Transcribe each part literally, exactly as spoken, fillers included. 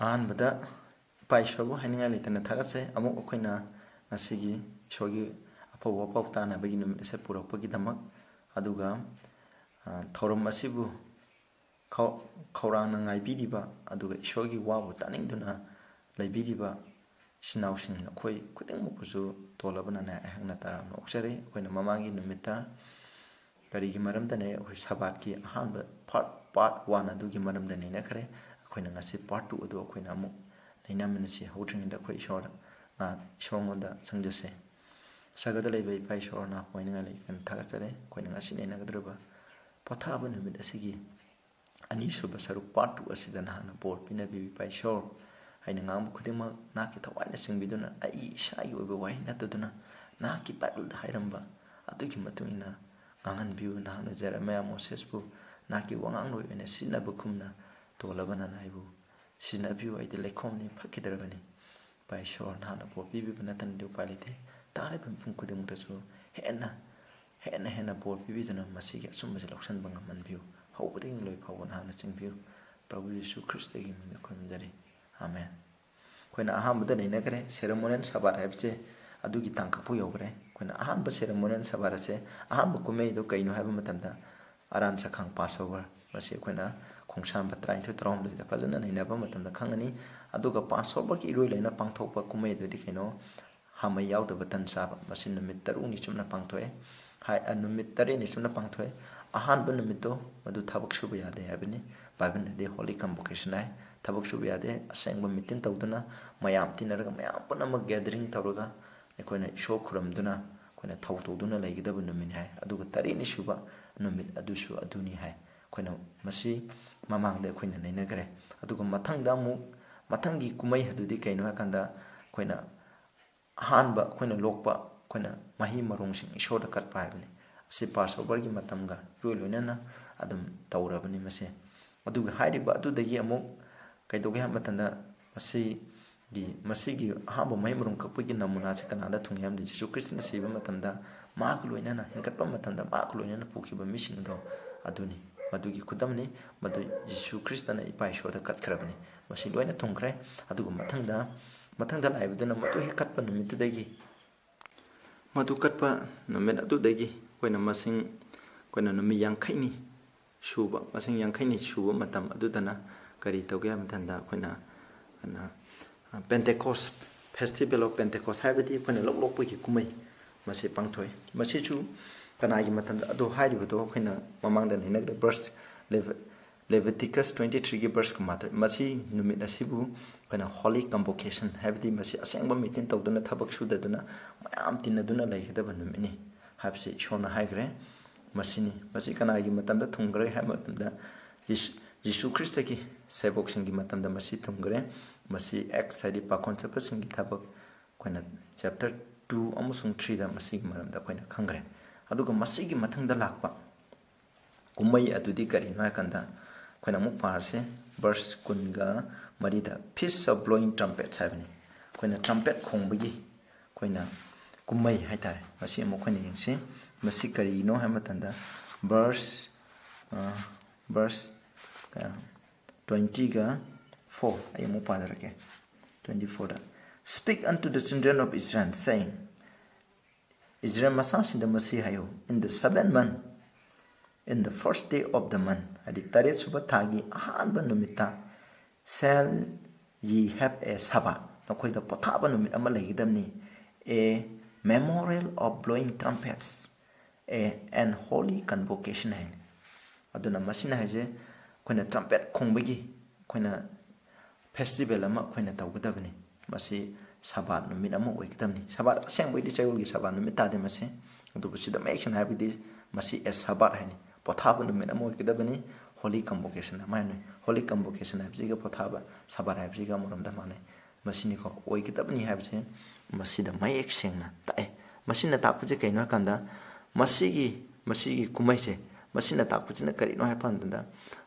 ꯑꯍꯥꯟꯕꯗ ꯏꯄꯥ ꯏꯁꯣꯔꯕꯨ ꯍꯥꯏꯅꯤꯡꯉꯥꯏ ꯂꯩꯇꯅ ꯊꯥꯒꯠꯆꯩ꯫ ꯑꯃꯨꯛ ꯑꯩꯈꯣꯏꯅ ꯉꯁꯤꯒꯤ ꯏꯁꯣꯔꯒꯤ ꯑꯐꯕ ꯄꯥꯎ ꯇꯥꯅꯕꯒꯤ ꯅꯨꯃꯤꯠ ꯑꯁꯦ ꯄꯨꯔꯛꯄꯒꯤꯗꯃꯛ, ꯑꯗꯨꯒ, ꯑ, ꯊꯧꯔꯝ ꯑꯁꯤꯕꯨ ꯈꯧ-, ꯈꯧꯔꯥꯡꯅ ꯉꯥꯏꯕꯤꯔꯤꯕ, ꯑꯗꯨꯒ ꯏꯁꯣꯔꯒꯤ ꯋꯥꯕꯨ ꯇꯥꯅꯤꯡꯗꯨꯅ ꯂꯩꯕꯤꯔꯤꯕ ꯏꯆꯤꯟ ꯏꯅꯥꯎꯁꯤꯡ ꯅꯈꯣꯏ ꯈꯨꯗꯤꯡꯃꯛꯄꯨꯁꯨ ꯇꯣꯜꯂꯕ ꯅꯅꯥꯏ ꯑꯩꯍꯥꯛꯅ ꯇꯔꯥꯝꯅ ꯑꯣꯛꯆꯔꯤ꯫ ꯑꯩꯈꯣꯏꯅ ꯃꯃꯥꯡꯒꯤ ꯅꯨꯃꯤꯠꯇ ꯀꯔꯤꯒꯤ ꯃꯔꯝꯗꯅꯦ? ꯑꯩꯈꯣꯏ ꯁꯕꯥꯠꯀꯤ ꯑꯍꯥꯟꯕ part, part one ꯑꯗꯨꯒꯤ ꯃꯔꯝꯗ ꯅꯩꯅꯈ꯭ꯔꯦ꯫ ꯑꯩꯈꯣꯏꯅ ꯉꯁꯤ part two ꯑꯗꯨ ꯑꯩꯈꯣꯏꯅ ꯑꯃꯨꯛ ꯅꯩꯅꯃꯤꯟꯅꯁꯤ꯫ ꯍꯧꯗ꯭ꯔꯤꯉꯩꯗ ꯑꯩꯈꯣꯏ ꯏꯁꯣꯔꯗ, ꯉꯥ-, ꯏꯁꯣꯔꯉꯣꯟꯗ ꯆꯪꯖꯁꯦ꯫ ꯁꯔꯒꯗ ꯂꯩꯕ ꯏꯄꯥ ꯏꯁꯣꯔ, ꯅꯍꯥꯛꯄꯨ ꯍꯥꯏꯅꯤꯡꯉꯥꯏ ꯂꯩꯇꯅ ꯊꯥꯒꯠꯆꯔꯤ꯫ ꯑꯩꯈꯣꯏꯅ ꯉꯁꯤ ꯅꯩꯅꯒꯗꯧꯔꯤꯕ ꯄꯣꯊꯥꯕ ꯅꯨꯃꯤꯠ ꯑꯁꯤꯒꯤ ꯑꯅꯤꯁꯨꯕ ꯁꯔꯨꯛ, part two ꯑꯁꯤꯗ ꯅꯍꯥꯛꯅ ꯕꯣꯔ ꯄꯤꯅꯕꯤꯌꯨ, ꯏꯄꯥ ꯏꯁꯣꯔ꯫ ꯑꯩꯅ ꯉꯥꯡꯕ ꯈꯨꯗꯤꯡꯃꯛ ꯅꯍꯥꯛꯀꯤ ꯊꯋꯥꯏꯅ ꯆꯤꯡꯕꯤꯗꯨꯅ, ꯑꯩꯒꯤ ꯏꯁꯥꯒꯤ ꯑꯣꯏꯕ ꯋꯥꯍꯩ ꯅꯠꯇꯗꯨꯅ, ꯅꯍꯥꯛꯀꯤ ꯕꯥꯏꯕꯜꯗ ꯍꯥꯏꯔꯝꯕ ꯑꯗꯨꯒꯤ ꯃꯇꯨꯡ ꯏꯟꯅ ꯉꯥꯡꯍꯟꯕꯤꯌꯨ꯫ ꯅꯍꯥꯛꯅ ꯖꯦꯔꯦꯃꯤꯌꯥ, ꯃꯣꯁꯦꯁꯄꯨ ꯅꯍꯥꯛꯀꯤ ꯋꯥꯉꯥꯡꯂꯣꯏ ꯑꯣꯏꯅ ꯁꯤꯖꯤꯟꯅꯕ ꯀꯨꯝꯅ, ꯇꯣꯜꯂꯕ ꯅꯅꯥꯏꯕꯨ ꯁꯤꯖꯤꯟꯅꯕꯤꯌꯨ꯫ ꯑꯩꯗꯤ ꯂꯩꯈꯣꯝꯅꯤ, ꯐꯠꯈꯤꯗ꯭ꯔꯕꯅꯤ꯫ ꯏꯄꯥ ꯏꯁꯣꯔ, ꯅꯍꯥꯛꯅ ꯕꯣꯔ ꯄꯤꯕꯤꯕ ꯅꯠꯇꯅꯗꯤ ꯎꯄꯥꯏ ꯂꯩꯇꯦ꯫ ꯇꯥꯔꯤꯕ ꯃꯤꯄꯨꯝ ꯈꯨꯗꯤꯡꯃꯛꯇꯁꯨ ꯍꯦꯟꯅ, ꯍꯦꯟꯅ, ꯍꯦꯟꯅ ꯕꯣꯔ ꯄꯤꯕꯤꯗꯨꯅ ꯃꯁꯤꯒꯤ ꯑꯆꯨꯝꯕꯁꯦ ꯂꯧꯁꯤꯟꯕ ꯉꯝꯍꯟꯕꯤꯌꯨ꯫ ꯍꯧꯕꯗꯒꯤ ꯂꯣꯏ ꯐꯥꯎꯕ ꯅꯍꯥꯛꯅ ꯆꯤꯡꯕꯤꯌꯨ꯫ ꯄ꯭ꯔꯚꯨ ꯌꯤꯁꯨ ꯈ꯭ꯔꯤꯁꯇꯒꯤ ꯃꯤꯡꯗ ꯈꯨꯔꯨꯝꯖꯔꯤ꯫ ꯑꯃꯦꯟ꯫ ꯑꯩꯈꯣꯏꯅ ꯑꯍꯥꯟꯕꯗ ꯅꯩꯅꯈ꯭ꯔꯦ, ꯁꯦꯔꯦꯃꯣꯅꯤꯌꯦꯜ ꯁꯕꯥꯠ ꯍꯥꯏꯕꯁꯦ ꯑꯗꯨꯒꯤ ꯇꯥꯡꯀꯛꯄꯨ ꯌꯧꯈ꯭ꯔꯦ꯫ ꯑꯩꯈꯣꯏꯅ ꯑꯍꯥꯟꯕ ꯁꯦꯔꯦꯃꯣꯅꯤꯌꯦꯜ ꯁꯕꯥꯠ ꯑꯁꯦ, ꯑꯍꯥꯟꯕ ꯀꯨꯝꯍꯩꯗꯣ ꯀꯩꯅꯣ ꯍꯥꯏꯕ ꯃꯇꯝꯗ, ꯑꯔꯥꯟ ꯆꯈꯥꯡ ꯄꯥꯁ ꯑꯣꯚꯔ꯫ ꯃꯁꯤ ꯑꯩꯈꯣꯏꯅ ꯈꯣꯡꯁꯥꯟꯕ ꯇꯔꯥꯅꯤꯊꯣꯏ, ꯇꯔꯥꯍꯨꯝꯗꯣꯏꯗ ꯐꯖꯅ ꯅꯩꯅꯕ ꯃꯇꯝꯗ ꯈꯪꯒꯅꯤ꯫ ꯑꯗꯨꯒ ꯄꯥꯁ ꯑꯣꯚꯔꯒꯤ ꯏꯔꯣꯏ ꯂꯣꯏꯅ ꯄꯥꯡꯊꯣꯛꯄ ꯀꯨꯝꯍꯩ ꯑꯗꯨꯗꯤ ꯀꯩꯅꯣ? ꯍꯥꯃꯩ ꯌꯥꯎꯗꯕ ꯇꯟ ꯆꯥꯕ꯫ ꯃꯁꯤ ꯅꯨꯃꯤꯠ ꯇꯔꯨꯛꯅꯤ ꯆꯨꯞꯅ ꯄꯥꯡꯊꯣꯛꯑꯦ꯫ ꯍꯥꯏ-, ꯑ, ꯅꯨꯃꯤꯠ ꯇꯔꯦꯠꯅꯤ ꯆꯨꯞꯅ ꯄꯥꯡꯊꯣꯛꯑꯦ꯫ ꯑꯍꯥꯟꯕ ꯅꯨꯃꯤꯠꯇꯣ ꯃꯗꯨ ꯊꯕꯛ ꯁꯨꯕ ꯌꯥꯗꯦ ꯍꯥꯏꯕꯅꯤ꯫ ꯕꯥꯏꯕꯜꯅꯗꯤ holy convocation ꯍꯥꯏ꯫ ꯊꯕꯛ ꯁꯨꯕ ꯌꯥꯗꯦ꯫ ꯑꯁꯦꯡꯕ ꯃꯤꯇꯤꯡ ꯇꯧꯗꯨꯅ, ꯃꯌꯥꯝ ꯇꯤꯟꯅꯔꯒ, ꯃꯌꯥꯝ ꯄꯨꯝꯅꯃꯛ gathering ꯇꯧꯔꯒ ꯑꯩꯈꯣꯏꯅ ꯏꯁꯣꯔ ꯈꯨꯔꯨꯝꯗꯨꯅ, ꯑꯩꯈꯣꯏꯅ ꯊꯧ ꯇꯧꯗꯨꯅ ꯂꯩꯒꯗꯕ ꯅꯨꯃꯤꯠꯅꯤ ꯍꯥꯏ꯫ ꯑꯗꯨꯒ ꯇꯔꯦꯠꯅꯤ ꯁꯨꯕ ꯅꯨꯃꯤꯠ ꯑꯗꯨꯁꯨ ꯑꯗꯨꯅꯤ ꯍꯥꯏ꯫ ꯑꯩꯈꯣꯏꯅ ꯃꯁꯤ ꯃꯃꯥꯡꯗ ꯑꯩꯈꯣꯏꯅ ꯅꯩꯅꯈ꯭ꯔꯦ꯫ ꯑꯗꯨꯒ ꯃꯊꯪꯗ ꯑꯃꯨꯛ, ꯃꯊꯪꯒꯤ ꯀꯨꯝꯍꯩ ꯑꯗꯨꯗꯤ ꯀꯩꯅꯣ ꯍꯥꯏꯀꯥꯟꯗ, ꯑꯩꯈꯣꯏꯅ ꯑꯍꯥꯟꯕ ꯑꯩꯈꯣꯏꯅ ꯂꯣꯛꯄ, ꯑꯩꯈꯣꯏꯅ ꯃꯍꯩ ꯃꯔꯣꯡꯁꯤꯡ ꯏꯁꯣꯔꯗ ꯀꯠꯄ ꯍꯥꯏꯕꯅꯤ꯫ ꯑꯁꯤ ꯄꯥꯁ ꯑꯣꯚꯔꯒꯤ ꯃꯇꯝꯒ ꯏꯔꯣꯏ ꯂꯣꯏꯅꯅ ꯑꯗꯨꯝ ꯇꯧꯔꯕꯅꯤ ꯃꯁꯦ꯫ ꯑꯗꯨꯒ ꯍꯥꯏꯔꯤꯕ ꯑꯗꯨꯗꯒꯤ ꯑꯃꯨꯛ ꯀꯩꯗꯧꯒꯦ ꯍꯥꯏꯕ ꯃꯇꯝꯗ, ꯃꯁꯤꯒꯤ, ꯃꯁꯤꯒꯤ ꯑꯍꯥꯟꯕ ꯃꯍꯩ ꯃꯔꯣꯡ ꯀꯛꯄꯒꯤ ꯅꯃꯨꯅꯥꯁꯤ ꯀꯅꯥꯗ ꯊꯨꯡꯉꯤ ꯍꯥꯏꯕꯗꯤ, ꯖꯤꯁꯨ ꯈ꯭ꯔꯤꯁꯇꯅ ꯁꯤꯕ ꯃꯇꯝꯗ, ꯃꯍꯥꯛꯀ ꯂꯣꯏꯅꯅ ꯍꯤꯡꯒꯠꯄ ꯃꯇꯝꯗ, ꯃꯍꯥꯛꯀ ꯂꯣꯏꯅꯅ ꯄꯨꯈꯤꯕ ꯃꯤꯁꯤꯡꯗꯣ ꯑꯗꯨꯅꯤ꯫ ꯃꯗꯨꯒꯤ ꯈꯨꯗꯝꯅꯤ꯫ ꯃꯗꯨ ꯖꯤꯁꯨ ꯈ꯭ꯔꯤꯁꯇꯅ ꯏꯄꯥ ꯏꯁꯣꯔꯗ ꯀꯠꯈ꯭ꯔꯕꯅꯤ꯫ ꯃꯁꯤ ꯂꯣꯏꯅ ꯊꯨꯡꯈ꯭ꯔꯦ꯫ ꯑꯗꯨꯒ ꯃꯊꯪꯗ, ꯃꯊꯪꯗ ꯂꯥꯛꯏꯕꯗꯨꯅ ꯃꯗꯨ ꯍꯦꯛ ꯀꯠꯄ ꯅꯨꯃꯤꯠꯇꯨꯗꯒꯤ, ꯃꯗꯨ ꯀꯠꯄ ꯅꯨꯃꯤꯠ ꯑꯗꯨꯗꯒꯤ ꯑꯩꯈꯣꯏꯅ ꯃꯁꯤꯡ, ꯑꯩꯈꯣꯏꯅ ꯅꯨꯃꯤꯠ ꯌꯥꯡꯈꯩꯅꯤ ꯁꯨꯕ, ꯃꯁꯤꯡ ꯌꯥꯡꯈꯩꯅꯤ ꯁꯨꯕ ꯃꯇꯝ ꯑꯗꯨꯗꯅ ꯀꯔꯤ ꯇꯧꯒꯦ ꯍꯥꯏꯕ ꯃꯇꯝꯗ ꯑꯩꯈꯣꯏꯅ, ꯑꯩꯈꯣꯏꯅ, ꯑ, Pentecost, Festival of Pentecost ꯍꯥꯏꯕꯗꯤ ꯑꯩꯈꯣꯏꯅ ꯂꯧ ꯂꯣꯛꯄꯒꯤ ꯀꯨꯝꯍꯩ ꯃꯁꯤ ꯄꯥꯡꯊꯣꯛꯏ꯫ ꯃꯁꯤꯁꯨ ꯀꯅꯥꯒꯤ ꯃꯇꯝꯗ? ꯑꯗꯣ ꯍꯥꯏꯔꯤꯕꯗꯣ ꯑꯩꯈꯣꯏꯅ ꯃꯃꯥꯡꯗ ꯅꯩꯅꯈ꯭ꯔꯦ, verse eleven, Leviticus twenty threeꯒꯤ verse ꯀꯨꯟꯃꯥꯊꯣꯏ꯫ ꯃꯁꯤ ꯅꯨꯃꯤꯠ ꯑꯁꯤꯕꯨ ꯑꯩꯈꯣꯏꯅ Holy Convocation, ꯍꯥꯏꯕꯗꯤ ꯃꯁꯤ ꯑꯁꯦꯡꯕ meeting ꯇꯧꯗꯨꯅ, ꯊꯕꯛ ꯁꯨꯗꯗꯨꯅ, ꯃꯌꯥꯝ ꯇꯤꯟꯅꯗꯨꯅ ꯂꯩꯒꯗꯕ ꯅꯨꯃꯤꯠꯅꯤ ꯍꯥꯏꯕꯁꯤ ꯏꯁꯣꯔꯅ ꯍꯥꯏꯈ꯭ꯔꯦ꯫ ꯃꯁꯤꯅꯤ꯫ ꯃꯁꯤ ꯀꯅꯥꯒꯤ ꯃꯇꯝꯗ ꯊꯨꯡꯈ꯭ꯔꯦ ꯍꯥꯏꯕ ꯃꯇꯝꯗ, ꯖꯤꯁꯨ, ꯖꯤꯁꯨ ꯈ꯭ꯔꯤꯁꯇꯒꯤ ꯁꯦꯕꯣꯛꯁꯤꯡꯒꯤ ꯃꯇꯝꯗ ꯃꯁꯤ ꯊꯨꯡꯈ꯭ꯔꯦ꯫ ꯃꯁꯤ Acts, ꯍꯥꯏꯗꯤ ꯄꯥꯈꯣꯟ ꯆꯠꯄꯁꯤꯡꯒꯤ ꯊꯕꯛ, ꯑꯩꯈꯣꯏꯅ chapter two ꯑꯃꯁꯨꯡ threeꯗ ꯃꯁꯤꯒꯤ ꯃꯔꯝꯗ ꯑꯩꯈꯣꯏꯅ ꯈꯪꯈ꯭ꯔꯦ꯫ ꯑꯗꯨꯒ ꯃꯁꯤꯒꯤ ꯃꯊꯪꯗ ꯂꯥꯛꯄ ꯀꯨꯝꯍꯩ ꯑꯗꯨꯗꯤ ꯀꯔꯤꯅꯣ ꯍꯥꯏꯀꯥꯟꯗ, ꯑꯩꯈꯣꯏꯅ ꯑꯃꯨꯛ ꯄꯥꯔꯁꯦ, verse ꯀꯨꯟꯒ ꯃꯔꯤꯗ, Feast of Blowing Trumpets ꯍꯥꯏꯕꯅꯤ꯫ ꯑꯩꯈꯣꯏꯅ trumpet ꯈꯣꯡꯕꯒꯤ ꯑꯩꯈꯣꯏꯅ ꯀꯨꯝꯍꯩ ꯍꯥꯏꯇꯥꯔꯦ꯫ ꯃꯁꯤ ꯑꯃꯨꯛ ꯑꯩꯈꯣꯏꯅ ꯌꯦꯡꯁꯤ꯫ ꯃꯁꯤ ꯀꯔꯤꯅꯣ ꯍꯥꯏꯕ ꯃꯇꯝꯗ, verse, ꯑ, verse, ꯑ, twenty-four ꯑꯩ ꯑꯃꯨꯛ ꯄꯥꯖꯔꯛꯀꯦ꯫ Twenty-fourꯗ, "Speak unto the children of Israel, saying," ꯏꯁꯔꯥꯌꯦꯜ ꯃꯆꯥꯁꯤꯡꯗ ꯃꯁꯤ ꯍꯥꯏꯌꯨ, "In the seventh month, in the first day of the month," ꯍꯥꯏꯗꯤ ꯇꯔꯦꯠ ꯁꯨꯕ ꯊꯥꯒꯤ ꯑꯍꯥꯟꯕ ꯅꯨꯃꯤꯠꯇ, "shall ye have a Sabbath," ꯅꯈꯣꯏꯗ ꯄꯣꯊꯥꯕ ꯅꯨꯃꯤꯠ ꯑꯃ ꯂꯩꯒꯗꯕꯅꯤ, "a memorial of blowing trumpets, a, an holy convocation" ꯍꯥꯏꯅꯤ꯫ ꯑꯗꯨꯅ ꯃꯁꯤꯅ ꯍꯥꯏꯁꯦ, ꯑꯩꯈꯣꯏꯅ trumpet ꯈꯣꯡꯕꯒꯤ ꯑꯩꯈꯣꯏꯅ festival ꯑꯃ ꯑꯩꯈꯣꯏꯅ ꯇꯧꯒꯗꯕꯅꯤ꯫ ꯃꯁꯤ ꯁꯕꯥꯠ ꯅꯨꯃꯤꯠ ꯑꯃ ꯑꯣꯏꯒꯗꯕꯅꯤ꯫ ꯁꯕꯥꯠ, ꯑꯁꯦꯡꯕꯩꯗꯤ ꯆꯌꯣꯜꯒꯤ ꯁꯕꯥꯠ ꯅꯨꯃꯤꯠ ꯇꯥꯗꯦ ꯃꯁꯤ, ꯑꯗꯨꯕꯨ ꯁꯤꯗ ꯃꯌꯦꯛ ꯁꯦꯡꯅ ꯍꯥꯏꯕꯗꯤ ꯃꯁꯤ a Sabbath ꯍꯥꯏꯅꯤ, ꯄꯣꯊꯥꯕ ꯅꯨꯃꯤꯠ ꯑꯃ ꯑꯣꯏꯒꯗꯕꯅꯤ꯫ Holy Convocation ꯑꯃ ꯍꯥꯏꯅꯤ꯫ Holy Convocation ꯍꯥꯏꯕꯁꯤꯒ ꯄꯣꯊꯥꯕ, ꯁꯕꯥꯠ ꯍꯥꯏꯕꯁꯤꯒ ꯑꯃꯔꯣꯝꯗ ꯃꯥꯟꯅꯩ꯫ ꯃꯁꯤꯅꯤꯀꯣ ꯑꯣꯏꯒꯗꯕꯅꯤ ꯍꯥꯏꯕꯁꯦ ꯃꯁꯤꯗ ꯃꯌꯦꯛ ꯁꯦꯡꯅ ꯇꯥꯛꯑꯦ꯫ ꯃꯁꯤꯅ ꯇꯥꯛꯄꯁꯦ ꯀꯩꯅꯣ ꯍꯥꯏꯀꯥꯟꯗ, ꯃꯁꯤꯒꯤ, ꯃꯁꯤꯒꯤ ꯀꯨꯝꯍꯩꯁꯦ, ꯃꯁꯤꯅ ꯇꯥꯛꯄꯁꯤꯅ ꯀꯔꯤꯅꯣ ꯍꯥꯏꯕ ꯃꯇꯝꯗ,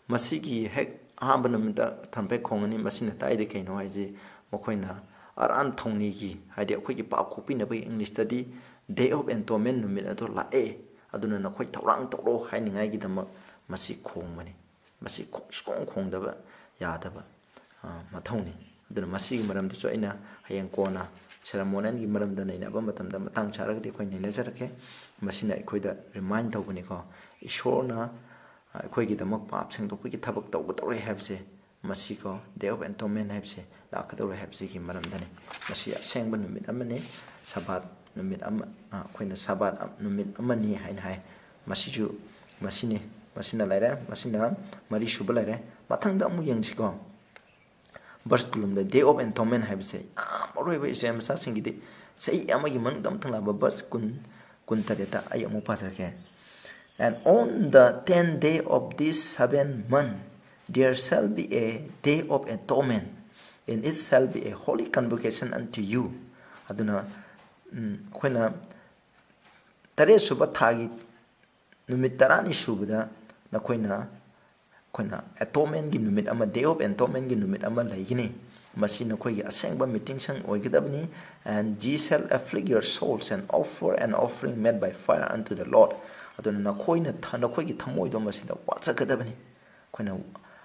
ꯃꯁꯤꯒꯤ ꯍꯦꯛ ꯑꯍꯥꯟꯕ ꯅꯨꯃꯤꯠꯇ trumpet ꯈꯣꯡꯉꯅꯤ꯫ ꯃꯁꯤꯅ ꯇꯥꯛꯏꯗꯤ ꯀꯩꯅꯣ ꯍꯥꯏꯁꯤ, ꯃꯈꯣꯏꯅ ꯑꯔꯥꯟ ꯊꯧꯅꯤꯒꯤ, ꯍꯥꯏꯗꯤ ꯑꯩꯈꯣꯏꯒꯤ ꯄꯥꯞ ꯀꯣꯛꯄꯤꯅꯕꯒꯤ Englishꯇꯗꯤ Day of Atonement ꯅꯨꯃꯤꯠ ꯑꯗꯣ ꯂꯥꯛꯑꯦ, ꯑꯗꯨꯅ ꯅꯈꯣꯏ ꯊꯧꯔꯥꯡ ꯇꯧꯔꯣ ꯍꯥꯏꯅꯤꯡꯉꯥꯏꯒꯤꯗꯃꯛ ꯃꯁꯤ ꯈꯣꯡꯕꯅꯤ꯫ ꯃꯁꯤ ꯈꯣꯡ-, ꯁꯨꯈꯣꯡ ꯈꯣꯡꯗꯕ ꯌꯥꯗꯕ, ꯑ, ꯃꯊꯧꯅꯤ꯫ ꯑꯗꯨꯅ ꯃꯁꯤꯒꯤ ꯃꯔꯝꯗꯁꯨ ꯑꯩꯅ ꯍꯌꯦꯡ ꯀꯣꯟꯅ ceremonialꯒꯤ ꯃꯔꯝꯗ ꯅꯩꯅꯕ ꯃꯇꯝꯗ ꯃꯇꯥꯡ ꯆꯥꯔꯒꯗꯤ ꯑꯩꯈꯣꯏ ꯅꯩꯅꯖꯔꯛꯀꯦ꯫ ꯃꯁꯤꯅ ꯑꯩꯈꯣꯏꯗ remind ꯇꯧꯕꯅꯤꯀꯣ, ꯏꯁꯣꯔꯅ, ꯑ, ꯑꯩꯈꯣꯏꯒꯤꯗꯃꯛ ꯄꯥꯞ ꯁꯦꯡꯗꯣꯛꯄꯒꯤ ꯊꯕꯛ ꯇꯧꯒꯗꯧꯔꯦ ꯍꯥꯏꯕꯁꯦ꯫ ꯃꯁꯤꯀꯣ, Day of Atonement ꯍꯥꯏꯕꯁꯦ ꯂꯥꯛꯀꯗꯧꯔꯦ ꯍꯥꯏꯕꯁꯤꯒꯤ ꯃꯔꯝꯗꯅꯤ꯫ ꯃꯁꯤ ꯑꯁꯦꯡꯕ ꯅꯨꯃꯤꯠ ꯑꯃꯅꯤ, ꯁꯕꯥꯠ ꯅꯨꯃꯤꯠ ꯑꯃ, ꯑ, ꯑꯩꯈꯣꯏꯅ ꯁꯕꯥꯠ ꯑ-, ꯅꯨꯃꯤꯠ ꯑꯃꯅꯤ ꯍꯥꯏꯅ ꯍꯥꯏ꯫ ꯃꯁꯤꯁꯨ, ꯃꯁꯤꯅꯤ, ꯃꯁꯤꯅ ꯂꯩꯔꯦ, ꯃꯁꯤꯅ ꯃꯔꯤ ꯁꯨꯕ ꯂꯩꯔꯦ꯫ ꯃꯊꯪꯗ ꯑꯃꯨꯛ ꯌꯦꯡꯁꯤꯀꯣ꯫ Verse ꯀꯨꯟꯗ Day of Atonement ꯍꯥꯏꯕꯁꯦ ꯌꯥꯝ ꯃꯔꯨ ꯑꯣꯏꯕ ꯏꯁꯔꯥꯌꯦꯜ ꯃꯆꯥꯁꯤꯡꯒꯤꯗꯤ ꯆꯍꯤ ꯑꯃꯒꯤ ꯃꯅꯨꯡꯗ ꯑꯃꯨꯛꯇꯪ ꯂꯥꯛꯄ verse ꯀꯨꯟ, ꯀꯨꯟꯇꯔꯦꯠꯇ ꯑꯩ ꯑꯃꯨꯛ ꯄꯥꯖꯔꯛꯀꯦ꯫ "And on the tenth day of this seventh month, there shall be a day of atonement. In it shall be a holy convocation unto you." ꯑꯗꯨꯅ, ꯎꯝ, ꯑꯩꯈꯣꯏꯅ ꯇꯔꯦꯠ ꯁꯨꯕ ꯊꯥꯒꯤ ꯅꯨꯃꯤꯠ ꯇꯔꯥꯅꯤ ꯁꯨꯕꯗ ꯅꯈꯣꯏꯅ, ꯑꯩꯈꯣꯏꯅ Atonementꯀꯤ ꯅꯨꯃꯤꯠ ꯑꯃ, Day of Atonementꯀꯤ ꯅꯨꯃꯤꯠ ꯑꯃ ꯂꯩꯒꯅꯤ꯫ ꯃꯁꯤ ꯅꯈꯣꯏꯒꯤ ꯑꯁꯦꯡꯕ ꯃꯤꯇꯤꯡꯁꯪ ꯑꯣꯏꯒꯗꯕꯅꯤ꯫ "And ye shall afflict your souls and offer an offering made by fire unto the Lord." ꯑꯗꯨꯅ ꯅꯈꯣꯏꯅ ꯊ-, ꯅꯈꯣꯏꯒꯤ ꯊꯃꯣꯏꯗꯣ ꯃꯁꯤꯗ ꯋꯥꯖꯒꯗꯕꯅꯤ꯫ ꯑꯩꯈꯣꯏꯅ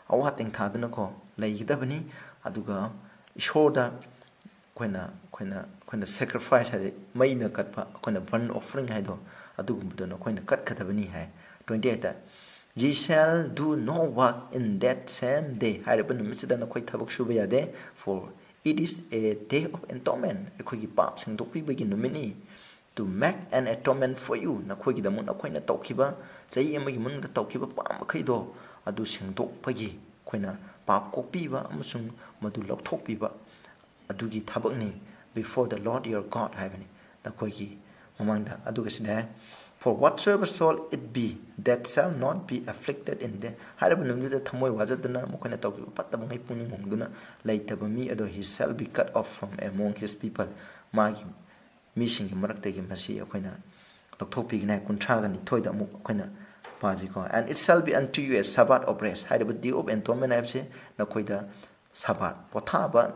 ꯑꯋꯥ ꯇꯦꯡꯊꯥꯗꯨꯅꯀꯣ ꯂꯩꯒꯗꯕꯅꯤ꯫ ꯑꯗꯨꯒ ꯏꯁꯣꯔꯗ ꯑꯩꯈꯣꯏꯅ, ꯑꯩꯈꯣꯏꯅ, ꯑꯩꯈꯣꯏꯅ sacrifice ꯍꯥꯏꯗꯤ ꯃꯩꯅ ꯀꯠꯄ, ꯑꯩꯈꯣꯏꯅ burnt offering ꯍꯥꯏꯗꯣ, ꯑꯗꯨꯒꯨꯝꯕꯗꯣ ꯅꯈꯣꯏꯅ ꯀꯠꯀꯗꯕꯅꯤ ꯍꯥꯏ꯫ Twenty eightꯇ, "Ye shall do no work in that same day." ꯍꯥꯏꯔꯤꯕ ꯅꯨꯃꯤꯠꯁꯤꯗ ꯅꯈꯣꯏ ꯊꯕꯛ ꯁꯨꯕ ꯌꯥꯗꯦ꯫ "For it is a day of atonement." ꯑꯩꯈꯣꯏꯒꯤ ꯄꯥꯞ ꯁꯦꯡꯗꯣꯛꯄꯤꯕꯒꯤ ꯅꯨꯃꯤꯠꯅꯤ꯫ "To make an atonement for you." ꯅꯈꯣꯏꯒꯤꯗꯃꯛ ꯅꯈꯣꯏꯅ ꯇꯧꯈꯤꯕ, ꯆꯍꯤ ꯑꯃꯒꯤ ꯃꯅꯨꯡꯗ ꯇꯧꯈꯤꯕ ꯄꯥꯞ ꯃꯈꯩꯗꯣ, ꯑꯗꯨ ꯁꯦꯡꯗꯣꯛꯄꯒꯤ, ꯑꯩꯈꯣꯏꯅ ꯄꯥꯞ ꯀꯣꯛꯄꯤꯕ ꯑꯃꯁꯨꯡ ꯃꯗꯨ ꯂꯧꯊꯣꯛꯄꯤꯕ, ꯑꯗꯨꯒꯤ ꯊꯕꯛꯅꯤ, "before the Lord your God" ꯍꯥꯏꯕꯅꯤ, ꯅꯈꯣꯏꯒꯤ ꯃꯃꯥꯡꯗ꯫ ꯑꯗꯨꯒ ꯁꯤꯗ, "For whatsoever soul it be that shall not be afflicted in the," ꯍꯥꯏꯔꯤꯕ ꯅꯨꯃꯤꯠꯇꯨꯗ ꯊꯃꯣꯏ ꯋꯥꯖꯗꯨꯅ ꯃꯈꯣꯏꯅ ꯇꯧꯈꯤꯕ ꯐꯠꯇꯕꯉꯩ ꯄꯨꯛꯅꯤꯡ ꯍꯣꯡꯗꯨꯅ ꯂꯩꯇꯕ ꯃꯤ ꯑꯗꯣ, "he shall be cut off from among his people." ꯃꯥꯒꯤ ꯃꯤꯁꯤꯡꯒꯤ ꯃꯔꯛꯇꯒꯤ ꯃꯁꯤ ꯑꯩꯈꯣꯏꯅ ꯂꯧꯊꯣꯛꯄꯤꯒꯅꯤ ꯍꯥꯏ꯫ ꯀꯨꯟꯊ꯭ꯔꯥꯒ ꯅꯤꯊꯣꯏꯗ ꯑꯃꯨꯛ ꯑꯩꯈꯣꯏꯅ ꯄꯥꯁꯤꯀꯣ꯫ "And it shall be unto you a Sabbath of rest." ꯍꯥꯏꯔꯤꯕ Day of Atonement ꯍꯥꯏꯕꯁꯤ ꯅꯈꯣꯏꯗ ꯁꯕꯥꯠ, ꯄꯣꯊꯥꯕ,